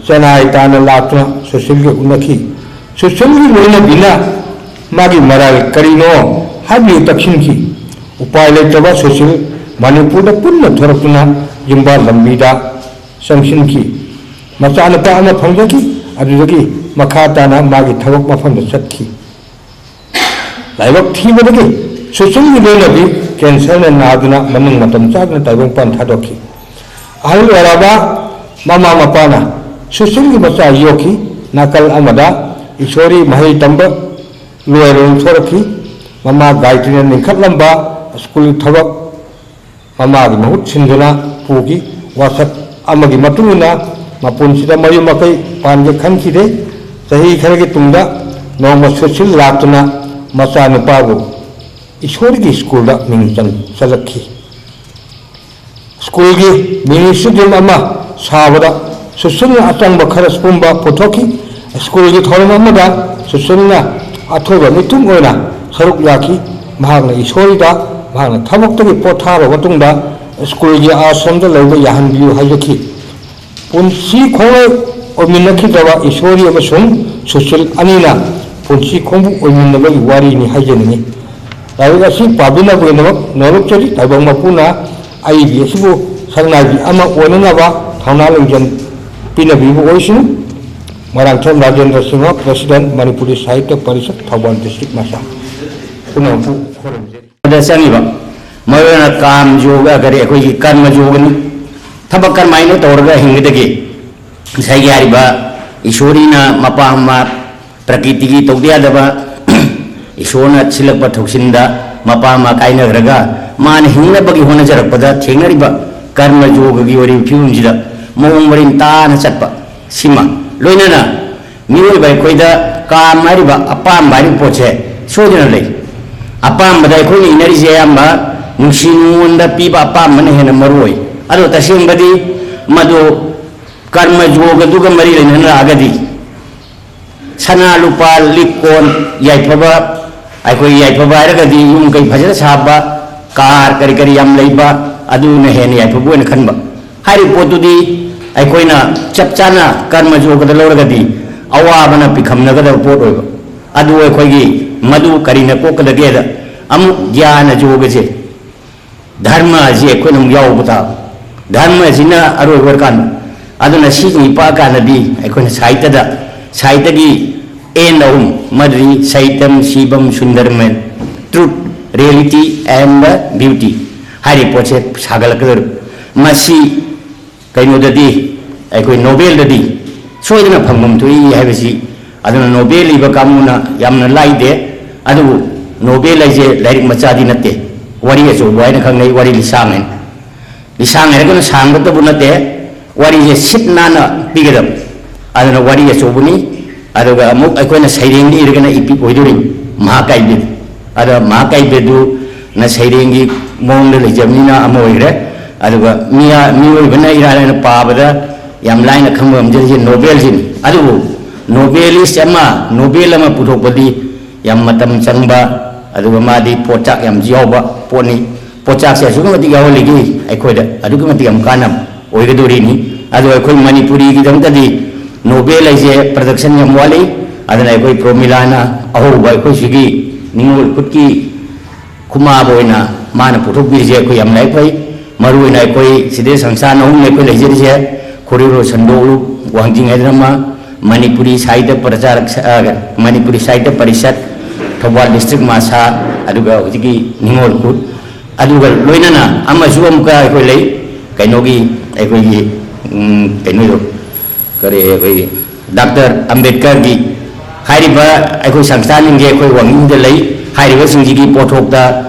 ꯆꯦꯟꯅꯥꯏ ꯇꯥꯟꯅ ꯂꯥꯛꯇꯨꯅ ꯁꯨꯁꯤꯜꯒ ꯎꯅꯈꯤ꯫ ꯁꯨꯁꯤꯜꯒꯤ ꯂꯣꯏꯅꯕꯤꯅ ꯃꯥꯒꯤ ꯃꯔꯥꯜ ꯀꯔꯤꯅꯣ ꯍꯥꯏꯕꯗꯨ ꯇꯛꯁꯤꯟꯈꯤ꯫ ꯎꯄꯥꯏ ꯂꯩꯇ꯭ꯔꯕ ꯁꯨꯁꯤꯜ ꯃꯅꯤꯄꯨꯔꯗ ꯄꯨꯟꯅ ꯊꯣꯔꯛꯇꯨꯅ ꯌꯨꯝꯕꯥꯜ ꯂꯝꯕꯤꯗ ꯆꯪꯁꯤꯟꯈꯤ꯫ ꯃꯆꯥꯅꯨꯄꯥ ꯑꯃ ꯐꯪꯖꯈꯤ꯫ ꯑꯗꯨꯗꯒꯤ ꯃꯈꯥ ꯇꯥꯅ ꯃꯥꯒꯤ ꯊꯕꯛ ꯃꯐꯝꯗ ꯆꯠꯈꯤ꯫ ꯂꯥꯏꯕꯛ ꯊꯤꯕꯗꯒꯤ ꯁꯨꯁꯤꯜꯒꯤ ꯂꯣꯏꯅꯕꯤ ꯀꯦꯟꯁꯔꯅ ꯅꯥꯗꯨꯅ ꯃꯅꯨꯡ ꯃꯇꯝ ꯆꯥꯗꯅ ꯇꯥꯏꯕꯪꯄꯥꯟ ꯊꯥꯗꯣꯛꯈꯤ꯫ ꯑꯍꯜ ꯑꯣꯏꯔꯕ ꯃꯃꯥ ꯃꯄꯥꯅ ꯁꯨꯁꯤꯜꯒꯤ ꯃꯆꯥ ꯌꯣꯛꯈꯤ꯫ ꯅꯥꯀꯜ ꯑꯃꯗ ꯏꯁꯣꯔꯤ ꯃꯍꯩ ꯇꯝꯕ ꯂꯣꯏꯔ ꯂꯧꯊꯣꯔꯛꯈꯤ꯫ ꯃꯃꯥ ꯒꯥꯌꯇ꯭ꯔꯤꯅ ꯂꯤꯡꯈꯠꯂꯝꯕ ꯁ꯭ꯀꯨꯜ ꯊꯕꯛ ꯃꯃꯥꯒꯤ ꯃꯍꯨꯠ ꯁꯤꯟꯗꯨꯅ ꯄꯨꯈꯤ꯫ ꯋꯥꯁꯛ ꯑꯃꯒꯤ ꯃꯇꯨꯡ ꯏꯟꯅ ꯃꯄꯨꯟꯁꯤꯗ ꯃꯌꯨꯝ ꯃꯀꯩ ꯄꯥꯟꯒꯦ ꯈꯟꯈꯤꯗꯦ꯫ ꯆꯍꯤ ꯈꯔꯒꯤ ꯇꯨꯡꯗ ꯅꯣꯡꯃ ꯁꯨꯁꯤꯜ ꯂꯥꯛꯇꯨꯅ ꯃꯆꯥꯅꯨꯄꯥꯕꯨ ꯏꯁꯣꯔꯒꯤ ꯁ꯭ꯀꯨꯜꯗ ꯃꯤꯡ ꯆꯟ-, ꯆꯜꯂꯛꯈꯤ꯫ ꯁ꯭ꯀꯨꯜꯒꯤ ꯃꯤꯅꯤ ꯁ꯭ꯇꯦꯗꯤꯌꯝ ꯑꯃ ꯁꯥꯕꯗ ꯁꯨꯁꯤꯜꯅ ꯑꯆꯪꯕ ꯈꯔ ꯄꯨꯝꯕ ꯄꯨꯊꯣꯛꯈꯤ꯫ ꯁ꯭ꯀꯨꯜꯒꯤ ꯊꯧꯔꯝ ꯑꯃꯗ ꯁꯨꯁꯤꯜꯅ ꯑꯊꯣꯏꯕ ꯃꯤꯊꯨꯡ ꯑꯣꯏꯅ ꯁꯔꯨꯛ ꯌꯥꯈꯤ꯫ ꯃꯍꯥꯛꯅ ꯏꯁꯣꯔꯤꯗ ꯃꯍꯥꯛꯅ ꯊꯕꯛꯇꯒꯤ ꯄꯣꯊꯥꯔꯕ ꯃꯇꯨꯡꯗ ꯁ꯭ꯀꯨꯜꯒꯤ ꯑꯥꯁ꯭ꯔꯝꯗ ꯂꯩꯕ ꯌꯥꯍꯟꯕꯤꯌꯨ ꯍꯥꯏꯖꯈꯤ꯫ ꯄꯨꯟꯁꯤ ꯈꯣꯡꯂꯣꯏ ꯑꯣꯏꯃꯤꯟꯅꯈꯤꯗ꯭ꯔꯕ ꯏꯁꯣꯔꯤ ꯑꯃꯁꯨꯡ ꯁꯨꯁꯤꯜ ꯑꯅꯤꯅ ꯄꯨꯟꯁꯤ ꯈꯣꯡꯕꯨ ꯑꯣꯏꯃꯤꯟꯅꯕꯒꯤ ꯋꯥꯔꯤꯅꯤ ꯍꯥꯏꯖꯅꯤꯡꯏ꯫ ꯂꯥꯏꯔꯤꯛ ꯑꯁꯤ ꯄꯥꯕꯤꯅꯕꯒꯤꯗꯃꯛ ꯅꯣꯂꯨꯛꯆꯔꯤ꯫ ꯇꯥꯏꯕꯪ ꯃꯄꯨꯅ ꯑꯏꯕꯤ ꯑꯁꯤꯕꯨ ꯁꯛꯅꯥꯏꯕꯤ ꯑꯃ ꯑꯣꯏꯅꯅꯕ ꯊꯧꯅꯥ ꯂꯤꯡꯖꯦꯜ ꯄꯤꯅꯕꯤꯕ ꯑꯣꯏꯁꯅꯨ꯫ Moirangthem Rajendra Singh, President, Manipuri Sahitya Parishad, Thoubal District, ꯃꯁꯥ ꯄꯨꯝꯅꯃꯛꯄꯨ ꯈꯣꯏꯔꯨꯝꯖꯔꯤ꯫ ꯗ ꯆꯪꯉꯤꯕ ꯃꯔꯨꯑꯣꯏꯅ ꯀꯥꯝ ꯌꯣꯒ, ꯀꯔꯤ, ꯑꯩꯈꯣꯏꯒꯤ ꯀꯔꯃ ꯌꯣꯒꯅꯤ꯫ ꯊꯕꯛ ꯀꯔꯝꯍꯥꯏꯅ ꯇꯧꯔꯒ ꯍꯤꯡꯒꯗꯒꯦ? ꯉꯁꯥꯏꯒꯤ ꯍꯥꯏꯔꯤꯕ ꯏꯁꯣꯔꯤꯅ ꯃꯄꯥ ꯑꯃ ꯄ꯭ꯔꯀꯤꯇꯤꯒꯤ ꯇꯧꯗ ꯌꯥꯗꯕ ꯏꯁꯣꯔꯅ ꯁꯤꯜꯂꯛꯄ ꯊꯧꯁꯤꯟꯗ ꯃꯄꯥ ꯑꯃ ꯀꯥꯏꯅꯈ꯭ꯔꯒ ꯃꯥꯅ ꯍꯤꯡꯅꯕꯒꯤ ꯍꯣꯠꯅꯖꯔꯛꯄꯗ ꯊꯦꯡꯅꯔꯤꯕ ꯀꯔꯃ ꯌꯣꯒꯒꯤ ꯑꯣꯏꯔꯤꯕ ꯐꯤꯕꯝꯁꯤꯗ ꯃꯑꯣꯡ ꯃꯔꯤꯟ ꯇꯥꯅ ꯆꯠꯄ ꯁꯤꯃ ꯂꯣꯏꯅꯅ ꯃꯤꯑꯣꯏꯕ ꯑꯩꯈꯣꯏꯗ ꯀꯥꯝ ꯍꯥꯏꯔꯤꯕ ꯑꯄꯥꯝꯕ ꯍꯥꯏꯔꯤꯕ ꯄꯣꯠꯁꯦ ꯁꯣꯏꯗꯅ ꯂꯩ꯫ ꯑꯄꯥꯝꯕꯗ ꯑꯩꯈꯣꯏꯅ ꯏꯟꯅꯔꯤꯁꯦ ꯑꯌꯥꯝꯕ ꯅꯨꯡꯁꯤ ꯅꯨꯡꯉꯣꯟꯗ ꯄꯤꯕ ꯑꯄꯥꯝꯕꯅ ꯍꯦꯟꯅ ꯃꯔꯨ ꯑꯣꯏ꯫ ꯑꯗꯣ ꯇꯁꯦꯡꯕꯗꯤ ꯃꯗꯨ ꯀꯔꯃ ꯌꯣꯒꯗꯨꯒ ꯃꯔꯤ ꯂꯩꯅꯅ ꯂꯥꯛꯑꯒꯗꯤ ꯁꯅꯥ ꯂꯨꯄꯥ ꯂꯤꯛ ꯀꯣꯟ ꯌꯥꯏꯐꯕ, ꯑꯩꯈꯣꯏ ꯌꯥꯏꯐꯕ ꯍꯥꯏꯔꯒꯗꯤ ꯌꯨꯝ ꯀꯩ ꯐꯖꯅ ꯁꯥꯕ, ꯀꯥꯔ ꯀꯔꯤ ꯀꯔꯤ ꯌꯥꯝ ꯂꯩꯕ, ꯑꯗꯨꯅ ꯍꯦꯟꯅ ꯌꯥꯏꯐꯕ ꯑꯣꯏꯅ ꯈꯟꯕ꯫ ꯍꯥꯏꯔꯤꯕ ꯄꯣꯠꯇꯨꯗꯤ ꯑꯩꯈꯣꯏꯅ ꯆꯞ ꯆꯥꯅ ꯀꯔꯃ ꯌꯣꯒꯗ ꯂꯧꯔꯒꯗꯤ ꯑꯋꯥꯕꯅ ꯄꯤꯈꯝꯅꯒꯗꯕ ꯄꯣꯠ ꯑꯣꯏꯕ꯫ ꯑꯗꯨ ꯑꯩꯈꯣꯏꯒꯤ ꯃꯗꯨ ꯀꯔꯤꯅ ꯀꯣꯛꯀꯗꯒꯦꯗ ꯑꯃꯨꯛ ꯒ꯭ꯌꯥꯅ ꯌꯣꯒꯁꯦ ꯙꯔꯃ ꯑꯁꯤ ꯑꯩꯈꯣꯏꯅ ꯑꯃꯨꯛ ꯌꯥꯎꯕ ꯇꯥꯕ꯫ ꯙꯔꯃ ꯑꯁꯤꯅ ꯑꯔꯣꯏꯕ ꯑꯣꯏꯔꯀꯥꯟꯗ, ꯑꯗꯨꯅ ꯁꯤꯒꯤ ꯄꯥꯛꯀꯥꯟꯗꯗꯤ ꯑꯩꯈꯣꯏꯅ ꯁꯥꯍꯤꯇ꯭ꯌꯗ, ꯁꯥꯍꯤꯇ꯭ꯌꯒꯤ ꯑꯦꯟ ꯑꯍꯨꯝ, ꯃꯗꯨꯗꯤ ꯁꯍꯤꯇꯝ, ꯁꯤꯕꯝ, Sundaram, truth, reality and beauty ꯍꯥꯏꯔꯤꯕ ꯄꯣꯠꯁꯦ ꯁꯥꯒꯠꯂꯛꯀꯗꯧꯔꯤꯕ꯫ ꯃꯁꯤ ꯀꯩꯅꯣꯗꯗꯤ, ꯑꯩꯈꯣꯏ ꯅꯣꯕꯦꯜꯗꯗꯤ ꯁꯣꯏꯗꯅ ꯐꯪꯐꯝ ꯊꯣꯛꯏ ꯍꯥꯏꯕꯁꯤ, ꯑꯗꯨꯅ ꯅꯣꯕꯦꯜ ꯏꯕ ꯀꯥꯡꯕꯨꯅ ꯌꯥꯝꯅ ꯂꯥꯏꯗꯦ꯫ ꯑꯗꯨꯕꯨ ꯅꯣꯕꯦꯜ ꯍꯥꯏꯁꯦ ꯂꯥꯏꯔꯤꯛ ꯃꯆꯥꯗꯤ ꯅꯠꯇꯦ, ꯋꯥꯔꯤ ꯑꯆꯧꯕ ꯍꯥꯏꯅ ꯈꯪꯅꯩ, ꯋꯥꯔꯤ ꯂꯤꯁꯥꯡ ꯍꯥꯏꯅ꯫ ꯂꯤꯁꯥꯡ ꯍꯥꯏꯔꯒꯅ ꯁꯥꯡꯕꯇꯕꯨ ꯅꯠꯇꯦ, ꯋꯥꯔꯤꯁꯦ ꯁꯤꯠ ꯅꯥꯟꯅ ꯄꯤꯒꯗꯕ꯫ ꯑꯗꯨꯅ ꯋꯥꯔꯤ ꯑꯆꯧꯕꯅꯤ꯫ ꯑꯗꯨꯒ ꯑꯃꯨꯛ ꯑꯩꯈꯣꯏꯅ ꯁꯩꯔꯦꯡꯗ ꯏꯔꯒꯅ ꯏꯄꯤꯛ ꯑꯣꯏꯗꯣꯔꯤꯕ ꯃꯍꯥꯀꯥꯕ꯭ꯌꯗꯤ꯫ ꯑꯗ ꯃꯍꯥꯀꯥꯕ꯭ꯌꯗꯨꯅ ꯁꯩꯔꯦꯡꯒꯤ ꯃꯑꯣꯡꯗ ꯂꯩꯖꯕꯅꯤꯅ ꯑꯃ ꯑꯣꯏꯈ꯭ꯔꯦ꯫ ꯑꯗꯨꯒ ꯃꯤꯌꯥ-, ꯃꯤꯑꯣꯏꯕꯅ ꯏꯔꯥꯏ ꯂꯥꯏꯅ ꯄꯥꯕꯗ ꯌꯥꯝ ꯂꯥꯏꯅ ꯈꯪꯕ ꯉꯝꯖꯔꯤꯁꯦ ꯅꯣꯕꯦꯜꯁꯤꯅꯤ꯫ ꯑꯗꯨꯕꯨ ꯅꯣꯕꯦꯂꯤꯁ ꯑꯃ, ꯅꯣꯕꯦꯜ ꯑꯃ ꯄꯨꯊꯣꯛꯄꯗꯤ ꯌꯥꯝ ꯃꯇꯝ ꯆꯪꯕ, ꯑꯗꯨꯒ ꯃꯥꯗꯤ ꯄꯣꯠꯆꯥꯛ ꯌꯥꯝ ꯌꯥꯎꯕ ꯄꯣꯠꯅꯤ꯫ ꯄꯣꯠꯆꯥꯛꯁꯦ ꯑꯁꯨꯛꯀꯤ ꯃꯇꯤꯛ ꯌꯥꯎꯍꯜꯂꯤꯒꯤ ꯑꯩꯈꯣꯏꯗ ꯑꯗꯨꯛꯀꯤ ꯃꯇꯤꯛ ꯌꯥꯝ ꯀꯥꯟꯅꯕ ꯑꯣꯏꯒꯗꯣꯔꯤꯅꯤ꯫ ꯑꯗꯣ ꯑꯩꯈꯣꯏ ꯃꯅꯤꯄꯨꯔꯤꯒꯤꯗꯃꯛꯇꯗꯤ ꯅꯣꯕꯦꯜ ꯍꯥꯏꯁꯦ ꯄ꯭ꯔꯗꯛꯁꯟ ꯌꯥꯝ ꯋꯥꯠꯂꯤ꯫ ꯑꯗꯨꯅ ꯑꯩꯈꯣꯏ ꯄ꯭ꯔꯣꯃꯤꯂꯥꯅ ꯑꯍꯧꯕ ꯑꯩꯈꯣꯏ ꯁꯤꯒꯤ ꯅꯤꯡꯉꯣꯜ ꯈꯨꯠꯀꯤ ꯈꯨꯃꯥꯕ ꯑꯣꯏꯅ ꯃꯥꯅ ꯄꯨꯊꯣꯛꯄꯤꯔꯤꯁꯦ ꯑꯩꯈꯣꯏ ꯌꯥꯝ ꯂꯥꯏꯕꯛ ꯐꯩ꯫ ꯃꯔꯨꯑꯣꯏꯅ ꯑꯩꯈꯣꯏ ꯁꯤꯗꯩ ꯁꯪꯁꯊꯥꯟ ꯑꯍꯨꯝꯅꯤ ꯑꯩꯈꯣꯏ ꯂꯩꯖꯔꯤꯁꯦ, ꯈꯣꯔꯤꯔꯣ ꯁꯟꯗꯣꯛꯂꯨ, ꯋꯥꯡꯖꯤꯡ ꯍꯥꯏꯗꯅ ꯑꯃ, ꯃꯅꯤꯄꯨꯔꯤ ꯁꯥꯍꯤꯇ꯭ꯌ ꯄ꯭ꯔꯆꯥꯔꯛ, ꯑ, ꯃꯅꯤꯄꯨꯔꯤ ꯁꯥꯍꯤꯇ꯭ꯌ ꯄꯔꯤꯁꯠ, ꯊꯧꯕꯥꯜ ꯗꯤꯁꯇ꯭ꯔꯤꯛ ꯃꯥꯁꯥ, ꯑꯗꯨꯒ ꯍꯧꯖꯤꯛꯀꯤ ꯅꯤꯡꯉꯣꯜ ꯈꯨꯠ, ꯑꯗꯨꯒ ꯂꯣꯏꯅꯅ ꯑꯃꯁꯨ ꯑꯃꯨꯛꯀ ꯑꯩꯈꯣꯏ ꯂꯩ, ꯀꯩꯅꯣꯒꯤ, ꯑꯩꯈꯣꯏꯒꯤ, ꯎꯝ, ꯀꯩꯅꯣꯗꯣ, ꯀꯔꯤ, ꯑꯩꯈꯣꯏꯒꯤ ꯗꯥꯛꯇꯔ ꯑꯝꯕꯦꯗꯀꯔꯒꯤ꯫ ꯍꯥꯏꯔꯤꯕ ꯑꯩꯈꯣꯏ ꯁꯪꯁꯊꯥꯟꯁꯤꯡꯁꯦ ꯑꯩꯈꯣꯏ ꯋꯥꯡꯖꯤꯡꯗ ꯂꯩ꯫ ꯍꯥꯏꯔꯤꯕꯁꯤꯡꯁꯤꯒꯤ ꯄꯣꯠꯊꯣꯛꯇ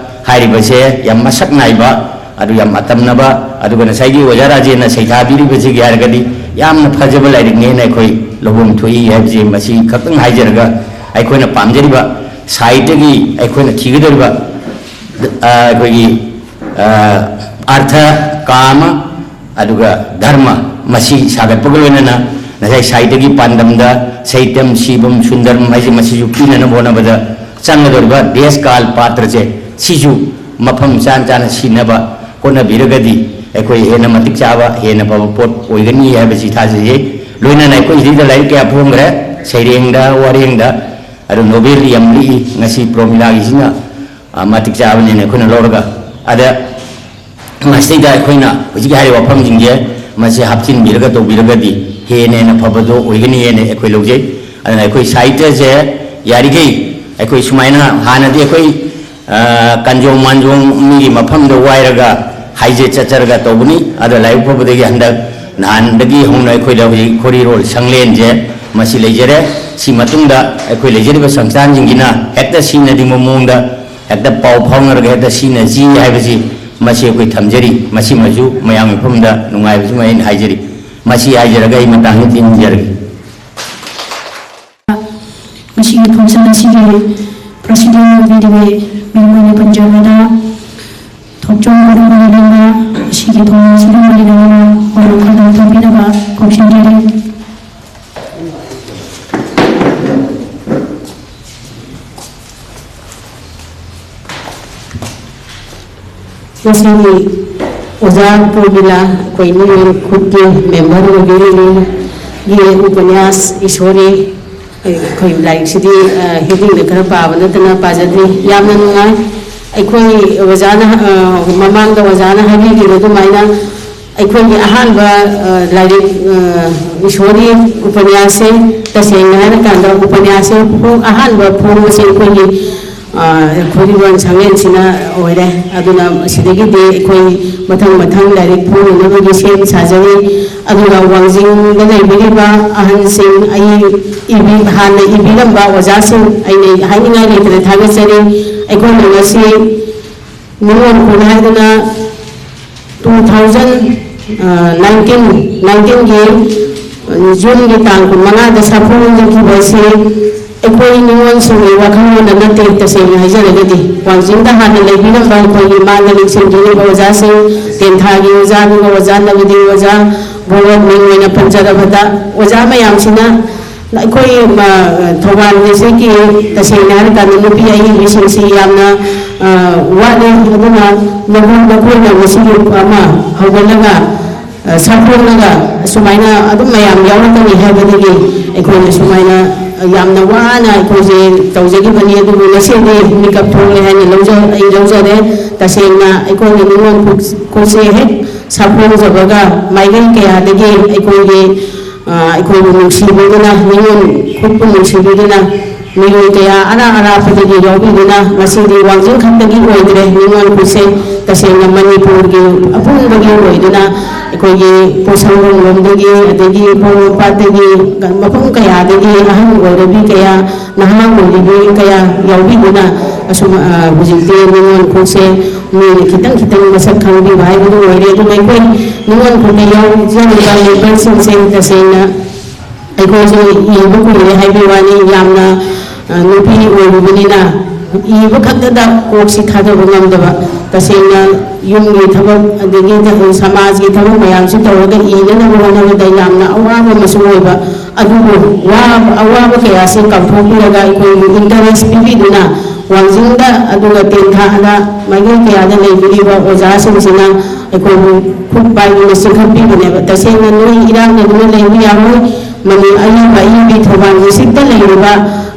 ꯍꯥꯏꯔꯤꯕꯁꯦ ꯌꯥꯝ ꯃꯁꯛ ꯅꯥꯏꯕ, ꯑꯗꯨ ꯌꯥꯝ ꯑꯇꯝꯅꯕ, ꯑꯗꯨꯒ ꯉꯁꯥꯏꯒꯤ ꯑꯣꯖꯥ ꯔꯥꯖꯦꯟꯅ ꯁꯩꯊꯥꯕꯤꯔꯤꯕꯁꯤꯒꯤ ꯍꯥꯏꯔꯒꯗꯤ ꯌꯥꯝꯅ ꯐꯖꯕ ꯂꯥꯏꯔꯤꯛꯅꯦꯅ ꯑꯩꯈꯣꯏ ꯂꯧꯐꯝ ꯊꯣꯛꯏ ꯍꯥꯏꯕꯁꯦ ꯃꯁꯤ ꯈꯛꯇꯪ ꯍꯥꯏꯖꯔꯒ, ꯑꯩꯈꯣꯏꯅ ꯄꯥꯝꯖꯔꯤꯕ ꯁꯥꯍꯤꯇ꯭ꯌꯒꯤ ꯑꯩꯈꯣꯏꯅ ꯊꯤꯒꯗꯧꯔꯤꯕ, ꯑ, ꯑꯩꯈꯣꯏꯒꯤ, ꯑ, ꯑꯥꯔꯊ, ꯀꯥꯃ, ꯑꯗꯨꯒ ꯙꯔꯃ, ꯃꯁꯤ ꯁꯥꯒꯠꯄꯒ ꯂꯣꯏꯅꯅ ꯉꯁꯥꯏ ꯁꯥꯍꯤꯇ꯭ꯌꯒꯤ ꯄꯥꯟꯗꯝꯗ ꯁꯍꯤꯇ꯭ꯌꯝ ꯁꯤꯚꯝ ꯁꯨꯟꯗꯔꯝ ꯍꯥꯏꯁꯦ ꯃꯁꯤꯁꯨ ꯄꯤꯅꯅꯕ ꯍꯣꯠꯅꯕꯗ ꯆꯪꯒꯗꯧꯔꯤꯕ ꯗꯦꯁ ꯀꯥꯜ ꯄꯥꯇ꯭ꯔꯁꯦ ꯁꯤꯁꯨ ꯃꯐꯝ ꯆꯥꯅ ꯆꯥꯅ ꯁꯤꯟꯅꯕ ꯍꯣꯠꯅꯕꯤꯔꯒꯗꯤ ꯑꯩꯈꯣꯏ ꯍꯦꯟꯅ ꯃꯇꯤꯛ ꯆꯥꯕ, ꯍꯦꯟꯅ ꯐꯕ ꯄꯣꯠ ꯑꯣꯏꯒꯅꯤ ꯍꯥꯏꯕꯁꯤ ꯊꯥꯖꯖꯩ꯫ ꯂꯣꯏꯅꯅ ꯑꯩꯈꯣꯏ ꯁꯤꯗ ꯂꯥꯏꯔꯤꯛ ꯀꯌꯥ ꯐꯣꯡꯈ꯭ꯔꯦ, ꯁꯩꯔꯦꯡꯗ, ꯋꯥꯔꯦꯡꯗ, ꯑꯗꯨ ꯅꯣꯕꯦꯜꯗꯤ ꯌꯥꯝ ꯂꯤꯛꯏ꯫ ꯉꯁꯤ ꯄ꯭ꯔꯣꯃꯤꯂꯥꯒꯤꯁꯤꯅ, ꯑ, ꯃꯇꯤꯛ ꯆꯥꯕꯅꯦꯅ ꯑꯩꯈꯣꯏꯅ ꯂꯧꯔꯒ, ꯑꯗ ꯃꯁꯤꯗ ꯑꯩꯈꯣꯏꯅ ꯍꯧꯖꯤꯛ ꯍꯥꯏꯔꯤꯕ ꯋꯥꯐꯝꯁꯤꯡꯁꯦ ꯃꯁꯤ ꯍꯥꯞꯆꯤꯟꯕꯤꯔꯒ ꯇꯧꯕꯤꯔꯒꯗꯤ ꯍꯦꯟꯅ ꯍꯦꯟꯅ ꯐꯕꯗꯣ ꯑꯣꯏꯒꯅꯤꯅ ꯑꯩꯈꯣꯏ ꯂꯧꯖꯩ꯫ ꯑꯗꯨꯅ ꯑꯩꯈꯣꯏ ꯁꯥꯍꯤꯇ꯭ꯌꯁꯦ ꯌꯥꯔꯤꯈꯩ ꯑꯩꯈꯣꯏ ꯁꯨꯃꯥꯏꯅ ꯍꯥꯟꯅꯗꯤ ꯑꯩꯈꯣꯏ, ꯑ, ꯀꯟꯖꯣꯡ ꯃꯥꯟꯖꯣꯡ ꯃꯤꯒꯤ ꯃꯐꯝꯗ ꯋꯥꯏꯔꯒ ꯍꯥꯏꯖ ꯆꯠꯆꯔꯒ ꯇꯧꯕꯅꯤ꯫ ꯑꯗ ꯂꯥꯏꯕꯛ ꯐꯕꯗꯒꯤ ꯍꯟꯗꯛ ꯅꯍꯥꯟꯗꯒꯤ ꯍꯧꯅ ꯑꯩꯈꯣꯏꯗ ꯍꯧꯖꯤꯛ ꯈꯣꯔꯤꯔꯣꯜ ꯁꯪꯂꯦꯟꯁꯦ ꯃꯁꯤ ꯂꯩꯖꯔꯦ꯫ ꯁꯤ ꯃꯇꯨꯡꯗ ꯑꯩꯈꯣꯏ ꯂꯩꯖꯔꯤꯕ ꯁꯪꯁꯊꯥꯟꯁꯤꯡꯁꯤꯅ ꯍꯦꯛꯇ ꯁꯤꯖꯤꯟꯅꯅꯤꯡꯕ ꯃꯑꯣꯡꯗ ꯍꯦꯛꯇ ꯄꯥꯎ ꯐꯥꯎꯅꯔꯒ ꯍꯦꯛꯇ ꯁꯤꯖꯤꯟꯅꯁꯤ ꯍꯥꯏꯕꯁꯤ ꯃꯁꯤ ꯑꯩꯈꯣꯏ ꯊꯝꯖꯔꯤ꯫ ꯃꯁꯤꯃꯁꯨ ꯃꯌꯥꯝꯒꯤ ꯃꯐꯝꯗ ꯅꯨꯡꯉꯥꯏꯕꯁꯨ ꯑꯩꯅ ꯍꯥꯏꯖꯔꯤ꯫ ꯃꯁꯤ ꯍꯥꯏꯖꯔꯒ ꯑꯩ ꯃꯇꯥꯡꯁꯤ ꯊꯤꯟꯖꯔꯒꯦ꯫ ꯉꯁꯤꯒꯤ function ꯑꯁꯤꯒꯤ president ꯑꯣꯏꯕꯤꯔꯤꯕ ꯃꯤꯡ ꯑꯣꯏꯅ ꯄꯟꯖꯕꯗ ꯊꯣꯛꯆꯣꯝ ꯀꯣꯔꯣꯝꯕꯤꯅ ꯉꯁꯤꯒꯤ ꯊꯧꯔꯝ ꯑꯁꯤꯒꯤ ꯃꯔꯤ ꯂꯩꯅꯅ ꯋꯥꯔꯣꯜ ꯈꯔꯗꯪ ꯊꯝꯕꯤꯅꯕ ꯈꯣꯝꯖꯤꯟꯖꯔꯤ꯫ ꯉꯁꯤꯒꯤ ꯑꯣꯖꯥ ꯄ꯭ꯔꯣꯃꯤꯂꯥ, ꯑꯩꯈꯣꯏ ꯅꯤꯉꯣꯜ ꯈꯨꯠꯀꯤ ꯃꯦꯝꯕꯔ ꯑꯣꯏꯕꯤꯔꯤꯕꯒꯤ ꯎꯄꯅ꯭ꯌꯥꯁ ꯏꯁꯣꯔꯤ, ꯑꯩꯈꯣꯏ ꯂꯥꯏꯔꯤꯛꯁꯤꯗꯤ ꯍꯤꯗꯤꯡꯗ ꯈꯔ ꯄꯥꯕ ꯅꯠꯇꯅ ꯄꯥꯖꯗ꯭ꯔꯤ꯫ ꯌꯥꯝꯅ ꯅꯨꯡꯉꯥꯏ꯫ ꯑꯩꯈꯣꯏ ꯑꯣꯖꯥꯅ, ꯃꯃꯥꯡꯗ ꯑꯣꯖꯥꯅ ꯍꯥꯏꯕꯤꯈꯤꯕ ꯑꯗꯨꯃꯥꯏꯅ, ꯑꯩꯈꯣꯏꯒꯤ ꯑꯍꯥꯟꯕ ꯂꯥꯏꯔꯤꯛ ꯏꯁꯣꯔꯤ ꯎꯄꯅ꯭ꯌꯥꯁꯁꯦ, ꯇꯁꯦꯡꯅ ꯍꯥꯏꯔꯀꯥꯟꯗ ꯎꯄꯅ꯭ꯌꯥꯁꯁꯦ ꯑꯍꯥꯟꯕ ꯐꯣꯡꯕꯁꯦ ꯑꯩꯈꯣꯏꯒꯤ ꯐꯨꯔꯤꯕꯣꯟ ꯁꯪꯂꯦꯟꯁꯤꯅ ꯑꯣꯏꯔꯦ꯫ ꯑꯗꯨꯅ ꯁꯤꯗꯒꯤꯗꯤ ꯑꯩꯈꯣꯏ ꯃꯊꯪ ꯃꯊꯪ ꯂꯥꯏꯔꯤꯛ ꯐꯣꯡꯅꯅꯕꯒꯤ ꯁꯦꯝ ꯁꯥꯖꯔꯤ꯫ ꯑꯗꯨꯒ ꯋꯥꯡꯖꯤꯡꯗ ꯂꯩꯕꯤꯔꯤꯕ ꯑꯍꯟꯁꯤꯡ, ꯑꯩ ꯏꯕꯤ-, ꯍꯥꯟꯅ ꯏꯕꯤꯔꯝꯕ ꯑꯣꯖꯥꯁꯤꯡ, ꯑꯩꯅ ꯍꯥꯏꯅꯤꯡꯉꯥꯏ ꯂꯩꯇꯅ ꯊꯥꯒꯠꯆꯔꯤ꯫ ꯑꯩꯈꯣꯏꯅ ꯉꯁꯤ ꯅꯤꯉꯣꯜ ꯈꯨꯟ ꯍꯥꯏꯗꯨꯅ two thousand nineteen, nineteenꯒꯤ Juneꯒꯤ ꯇꯥꯡ ꯀꯨꯟꯃꯉꯥꯗ ꯁꯥꯐꯨ ꯎꯠꯂꯛꯈꯤꯕ ꯑꯁꯤ ꯑꯩꯈꯣꯏ ꯅꯤꯉꯣꯜꯁꯤꯡꯒꯤ ꯋꯥꯈꯜꯂꯣꯟꯗ ꯅꯠꯇꯦ꯫ ꯇꯁꯦꯡꯅ ꯍꯥꯏꯖꯔꯒꯗꯤ, ꯋꯥꯡꯖꯤꯡꯗ ꯍꯥꯟꯅ ꯂꯩꯕꯤꯔꯝꯕ ꯑꯩꯈꯣꯏꯒꯤ ꯃꯥꯡꯗ ꯂꯤꯡꯁꯤꯟꯕꯤꯔꯤꯕ ꯑꯣꯖꯥꯁꯤꯡ, ꯇꯦꯟꯊꯥꯒꯤ ꯑꯣꯖꯥ, ꯑꯗꯨꯒ ꯑꯣꯖꯥ ꯅꯕꯗꯤ, ꯑꯣꯖꯥ ꯚꯣꯒꯠ, ꯃꯤꯡ ꯑꯣꯏꯅ ꯄꯟꯖꯔꯕꯗ, ꯑꯣꯖꯥ ꯃꯌꯥꯝꯁꯤꯅ ꯑꯩꯈꯣꯏ, ꯃ-, ꯊꯧꯕꯥꯜ districtꯀꯤ ꯇꯁꯦꯡꯅ ꯍꯥꯏꯔꯀꯥꯟꯗ ꯅꯨꯄꯤ ꯑꯏꯕꯤꯁꯤꯡꯁꯤ ꯌꯥꯝꯅ, ꯑ, ꯋꯥꯠꯂꯤ꯫ ꯑꯗꯨꯅ ꯅꯈꯣꯏ, ꯅꯈꯣꯏꯅ ꯃꯁꯤꯒꯤ ꯑꯃ ꯍꯧꯒꯠꯂꯒ, ꯑ, ꯁꯛꯈꯪꯂꯒ ꯑꯁꯨꯃꯥꯏꯅ ꯑꯗꯨꯝ ꯃꯌꯥꯝ ꯌꯥꯎꯔꯛꯀꯅꯤ ꯍꯥꯏꯕꯗꯒꯤ ꯑꯩꯈꯣꯏꯅ ꯁꯨꯃꯥꯏꯅ ꯌꯥꯝꯅ ꯋꯥꯅ ꯑꯩꯈꯣꯏꯁꯦ ꯇꯧꯖꯈꯤꯕꯅꯤ꯫ ꯑꯗꯨꯕꯨ ꯉꯁꯤꯗꯤ ꯃꯤꯀꯞ ꯊꯣꯛꯂꯦ ꯍꯥꯏꯅ ꯂꯧꯖ-, ꯑꯩ ꯂꯧꯖꯔꯦ꯫ ꯇꯁꯦꯡꯅ ꯑꯩꯈꯣꯏꯅ ꯅꯤꯉꯣꯜ ꯈꯨꯠ-, ꯈꯨꯠꯁꯦ ꯍꯦꯛ ꯁꯥꯐꯣꯡꯖꯕꯒ ꯃꯥꯏꯀꯩ ꯀꯌꯥꯗꯒꯤ ꯑꯩꯈꯣꯏꯒꯤ ꯑ, ꯑꯩꯈꯣꯏꯕꯨ ꯅꯨꯡꯁꯤꯕꯤꯗꯨꯅ, ꯅꯤꯉꯣꯜ ꯈꯨꯠꯄꯨ ꯅꯨꯡꯁꯤꯕꯤꯗꯨꯅ, ꯃꯤꯑꯣꯏ ꯀꯌꯥ ꯑꯔꯥꯞ ꯑꯔꯥꯞꯄꯗꯒꯤ ꯌꯥꯎꯕꯤꯗꯨꯅ, ꯉꯁꯤꯗꯤ ꯋꯥꯡꯖꯤꯡ ꯈꯛꯇꯒꯤ ꯑꯣꯏꯗ꯭ꯔꯦ, ꯅꯤꯉꯣꯜ ꯈꯨꯠꯁꯦ ꯇꯁꯦꯡꯅ ꯃꯅꯤꯄꯨꯔꯒꯤ ꯑꯄꯨꯟꯕꯒꯤ ꯑꯣꯏꯗꯨꯅ, ꯑꯩꯈꯣꯏꯒꯤ ꯄꯣꯠꯁꯪꯕꯝ ꯂꯣꯝꯗꯒꯤ, ꯑꯗꯒꯤ ꯄꯣꯔꯣꯝꯄꯥꯠꯇꯒꯤ, ꯃꯐꯝ ꯀꯌꯥꯗꯒꯤ ꯑꯍꯜ ꯑꯣꯏꯔꯕꯤ ꯀꯌꯥ, ꯅꯍꯥ ꯑꯣꯏꯔꯤꯕꯤ ꯀꯌꯥ ꯌꯥꯎꯕꯤꯗꯨꯅ, ꯑꯁꯨꯝ, ꯑ, ꯍꯧꯖꯤꯛꯇꯤ ꯅꯤꯉꯣꯜ ꯈꯨꯠꯁꯦ ꯃꯤꯅ ꯈꯤꯇꯪ ꯈꯤꯇꯪ ꯃꯁꯛ ꯈꯪꯕꯤꯕ ꯍꯥꯏꯕꯗꯨ ꯑꯣꯏꯔꯦ꯫ ꯑꯗꯨꯒ ꯑꯩꯈꯣꯏ ꯅꯤꯉꯣꯜ ꯈꯨꯟꯗ ꯌꯥꯎꯖꯔꯤꯕ ꯃꯦꯝꯕꯔꯁꯤꯡꯁꯦ ꯇꯁꯦꯡꯅ ꯑꯩꯈꯣꯏꯁꯨ ꯏꯕ ꯀꯨꯏꯔꯦ ꯍꯥꯏꯕꯒꯤ ꯋꯥꯅꯤ, ꯌꯥꯝꯅ, ꯑ, ꯅꯨꯄꯤ ꯑꯣꯏꯔꯨꯕꯅꯤꯅ ꯏꯕ ꯈꯛꯇꯗ ꯀꯣꯛꯁꯤ ꯊꯥꯗꯕ ꯉꯝꯗꯕ, ꯇꯁꯦꯡꯅ ꯌꯨꯝꯒꯤ ꯊꯕꯛ ꯑꯗꯒꯤ ꯁꯃꯥꯖꯒꯤ ꯊꯕꯛ ꯃꯌꯥꯝꯁꯤ ꯇꯧꯔꯒ ꯏꯅꯅꯕ ꯍꯣꯠꯅꯕꯗ ꯌꯥꯝꯅ ꯑꯋꯥꯕ ꯑꯃꯁꯨ ꯑꯣꯏꯕ꯫ ꯑꯗꯨꯕꯨ ꯋꯥꯕ, ꯑꯋꯥꯕ ꯀꯌꯥꯁꯤ ꯀꯥꯎꯊꯣꯛꯄꯤꯔꯒ ꯑꯩꯈꯣꯏꯕꯨ encourage ꯄꯤꯕꯤꯗꯨꯅ ꯋꯥꯡꯖꯤꯡꯗ ꯑꯗꯨꯒ ꯇꯦꯟꯊꯥꯗ ꯃꯥꯏꯀꯩ ꯀꯌꯥꯗ ꯂꯩꯕꯤꯔꯤꯕ ꯑꯣꯖꯥꯁꯤꯡꯁꯤꯅ ꯑꯩꯈꯣꯏꯕꯨ ꯈꯨꯠ ꯄꯥꯏꯗꯨꯅ ꯆꯤꯡꯈꯠꯄꯤꯕꯅꯦꯕ꯫ ꯇꯁꯦꯡꯅ ꯅꯣꯏ ꯏꯔꯥꯛꯅꯗꯨꯅ ꯂꯩꯕ ꯌꯥꯔꯣꯏ꯫ ꯃꯅꯤ-, ꯑꯏꯕ ꯑꯏꯕꯤ ꯊꯧꯕꯥꯜ ꯗꯤꯁꯇ꯭ꯔꯤꯛꯇ ꯂꯩꯔꯤꯕ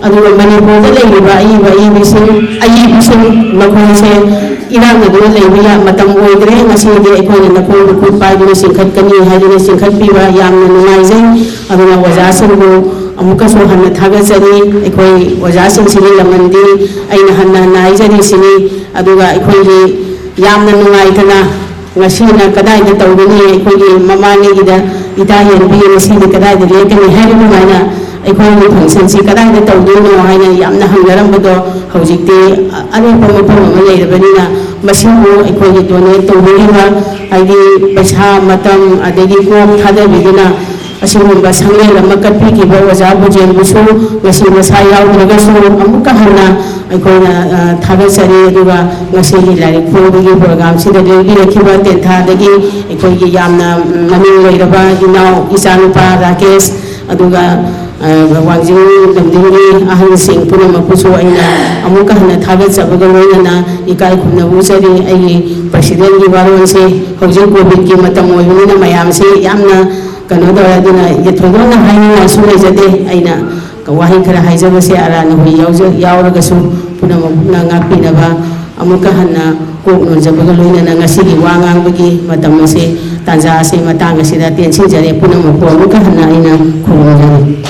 ꯑꯗꯨꯒ ꯃꯅꯤꯄꯨꯔꯗ ꯂꯩꯔꯤꯕ ꯑꯏꯕ ꯑꯏꯕꯤꯁꯤꯡ, ꯑꯏꯕꯤꯁꯤꯡ ꯃꯈꯣꯏꯁꯦ ꯏꯔꯥꯛꯅꯗꯨꯅ ꯂꯩꯕ ꯌꯥ-, ꯃꯇꯝ ꯑꯣꯏꯗ꯭ꯔꯦ꯫ ꯉꯁꯤꯗꯤ ꯑꯩꯈꯣꯏꯅ ꯅꯈꯣꯏꯕꯨ ꯈꯨꯠ ꯄꯥꯏꯗꯨꯅ ꯆꯤꯡꯈꯠꯀꯅꯤ ꯍꯥꯏꯗꯨꯅ ꯆꯤꯡꯈꯠꯄꯤꯕ ꯌꯥꯝꯅ ꯅꯨꯡꯉꯥꯏꯖꯩ꯫ ꯑꯗꯨꯅ ꯑꯣꯖꯥꯁꯤꯡꯕꯨ ꯑꯃꯨꯛꯀꯁꯨ ꯍꯟꯅ ꯊꯥꯒꯠꯆꯔꯤ꯫ ꯑꯩꯈꯣꯏ ꯑꯣꯖꯥꯁꯤꯡꯁꯤꯒꯤ ꯂꯃꯟꯗꯤ ꯑꯩꯅ ꯍꯟꯅ ꯍꯟꯅ ꯍꯥꯏꯖꯔꯤꯁꯤꯅꯤ꯫ ꯑꯗꯨꯒ ꯑꯩꯈꯣꯏꯒꯤ ꯌꯥꯝꯅ ꯅꯨꯡꯉꯥꯏꯇꯅ ꯉꯁꯤꯅ ꯀꯗꯥꯏꯗ ꯇꯧꯒꯅꯤ, ꯑꯩꯈꯣꯏꯒꯤ ꯃꯃꯥꯡꯉꯩꯒꯤꯗ ꯏꯇꯥ ꯌꯦꯟꯕꯤ ꯉꯁꯤꯗꯤ ꯀꯗꯥꯏꯗ ꯂꯦꯞꯀꯅꯤ ꯍꯥꯏꯕ ꯑꯗꯨꯃꯥꯏꯅ ꯑꯩꯈꯣꯏꯒꯤ ꯐꯪꯁꯟꯁꯤ ꯀꯗꯥꯏꯗ ꯇꯧꯗꯣꯏꯅꯣ ꯍꯥꯏꯅ ꯌꯥꯝꯅ ꯍꯪꯅꯔꯝꯕꯗꯣ ꯍꯧꯖꯤꯛꯇꯤ ꯑꯔꯦꯞꯄ ꯃꯐꯝ ꯑꯃ ꯂꯩꯔꯕꯅꯤꯅ ꯃꯁꯤꯕꯨ ꯑꯩꯈꯣꯏꯒꯤ ꯗꯣꯅꯦꯠ ꯇꯧꯕꯤꯔꯤꯕ, ꯍꯥꯏꯗꯤ ꯄꯩꯁꯥ, ꯃꯇꯝ, ꯑꯗꯒꯤ ꯀꯣꯛ ꯊꯥꯗꯕꯤꯗꯨꯅ ꯑꯁꯤꯒꯨꯝꯕ ꯁꯪꯂꯦꯟ ꯑꯃ ꯀꯠꯄꯤꯈꯤꯕ ꯑꯣꯖꯥ ꯕꯨꯖꯦꯟꯕꯨꯁꯨ ꯉꯁꯤ ꯃꯁꯥ ꯌꯥꯎꯗ꯭ꯔꯒꯁꯨ ꯑꯃꯨꯛꯀ ꯍꯟꯅ ꯑꯩꯈꯣꯏꯅ, ꯑ, ꯊꯥꯒꯠꯆꯔꯤ꯫ ꯑꯗꯨꯒ ꯉꯁꯤꯒꯤ ꯂꯥꯏꯔꯤꯛ ꯐꯣꯡꯕꯒꯤ ꯄ꯭ꯔꯣꯒ꯭ꯔꯥꯝꯁꯤꯗ ꯂꯦꯡꯕꯤꯔꯛꯈꯤꯕ ꯇꯦꯟꯊꯥꯗꯒꯤ ꯑꯩꯈꯣꯏꯒꯤ ꯌꯥꯝꯅ, ꯎꯝ, ꯃꯃꯤꯡ ꯂꯩꯔꯕ ꯏꯅꯥꯎ ꯏꯆꯥꯅꯨꯄꯥ ꯔꯥꯀꯦꯁ, ꯑꯗꯨꯒ, ꯑ, ꯋꯥꯡꯖꯤꯡ ꯂꯝꯗꯤꯡꯒꯤ ꯑꯍꯜꯁꯤꯡ ꯄꯨꯝꯅꯃꯛꯄꯨꯁꯨ ꯑꯩꯅ ꯑꯃꯨꯛꯀ ꯍꯟꯅ ꯊꯥꯒꯠꯆꯕꯒ ꯂꯣꯏꯅꯅ ꯏꯀꯥꯏ ꯈꯨꯝꯅꯕ ꯎꯠꯆꯔꯤ꯫ ꯑꯩꯒꯤ ꯄ꯭ꯔꯁꯤꯗꯦꯟꯒꯤ ꯋꯥꯔꯣꯜꯁꯦ ꯍꯧꯖꯤꯛ ꯀꯣꯚꯤꯗꯀꯤ ꯃꯇꯝ ꯑꯣꯏꯕꯅꯤꯅ ꯃꯌꯥꯝꯁꯦ ꯌꯥꯝꯅ ꯀꯩꯅꯣ ꯇꯧꯔꯦ꯫ ꯑꯗꯨꯅ ꯊꯣꯏꯗꯣꯛꯅ ꯍꯥꯏꯅꯤꯡꯉꯥꯏꯁꯨ ꯂꯩꯖꯗꯦ꯫ ꯑꯩꯅ ꯋꯥꯍꯩ ꯈꯔ ꯍꯥꯏꯖꯕꯁꯦ ꯑꯔꯥꯟ ꯑꯍꯣꯏ ꯌꯥꯎꯖ-, ꯌꯥꯎꯔꯒꯁꯨ ꯄꯨꯝꯅꯃꯛꯅ ꯉꯥꯛꯄꯤꯅꯕ ꯑꯃꯨꯛꯀ ꯍꯟꯅ ꯀꯣꯛ ꯅꯣꯟꯖꯕꯒ ꯂꯣꯏꯅꯅ ꯉꯁꯤꯒꯤ ꯋꯥ ꯉꯥꯡꯕꯒꯤ ꯃꯇꯝ ꯑꯁꯤ, ꯇꯥꯟꯖꯥ ꯑꯁꯤ ꯃꯇꯥꯡ ꯑꯁꯤꯗ ꯇꯦꯟꯁꯤꯟꯖꯔꯦ꯫ ꯄꯨꯝꯅꯃꯛꯄꯨ ꯑꯃꯨꯛꯀ ꯍꯟꯅ ꯑꯩꯅ ꯈꯨꯔꯨꯝꯖꯔꯤ꯫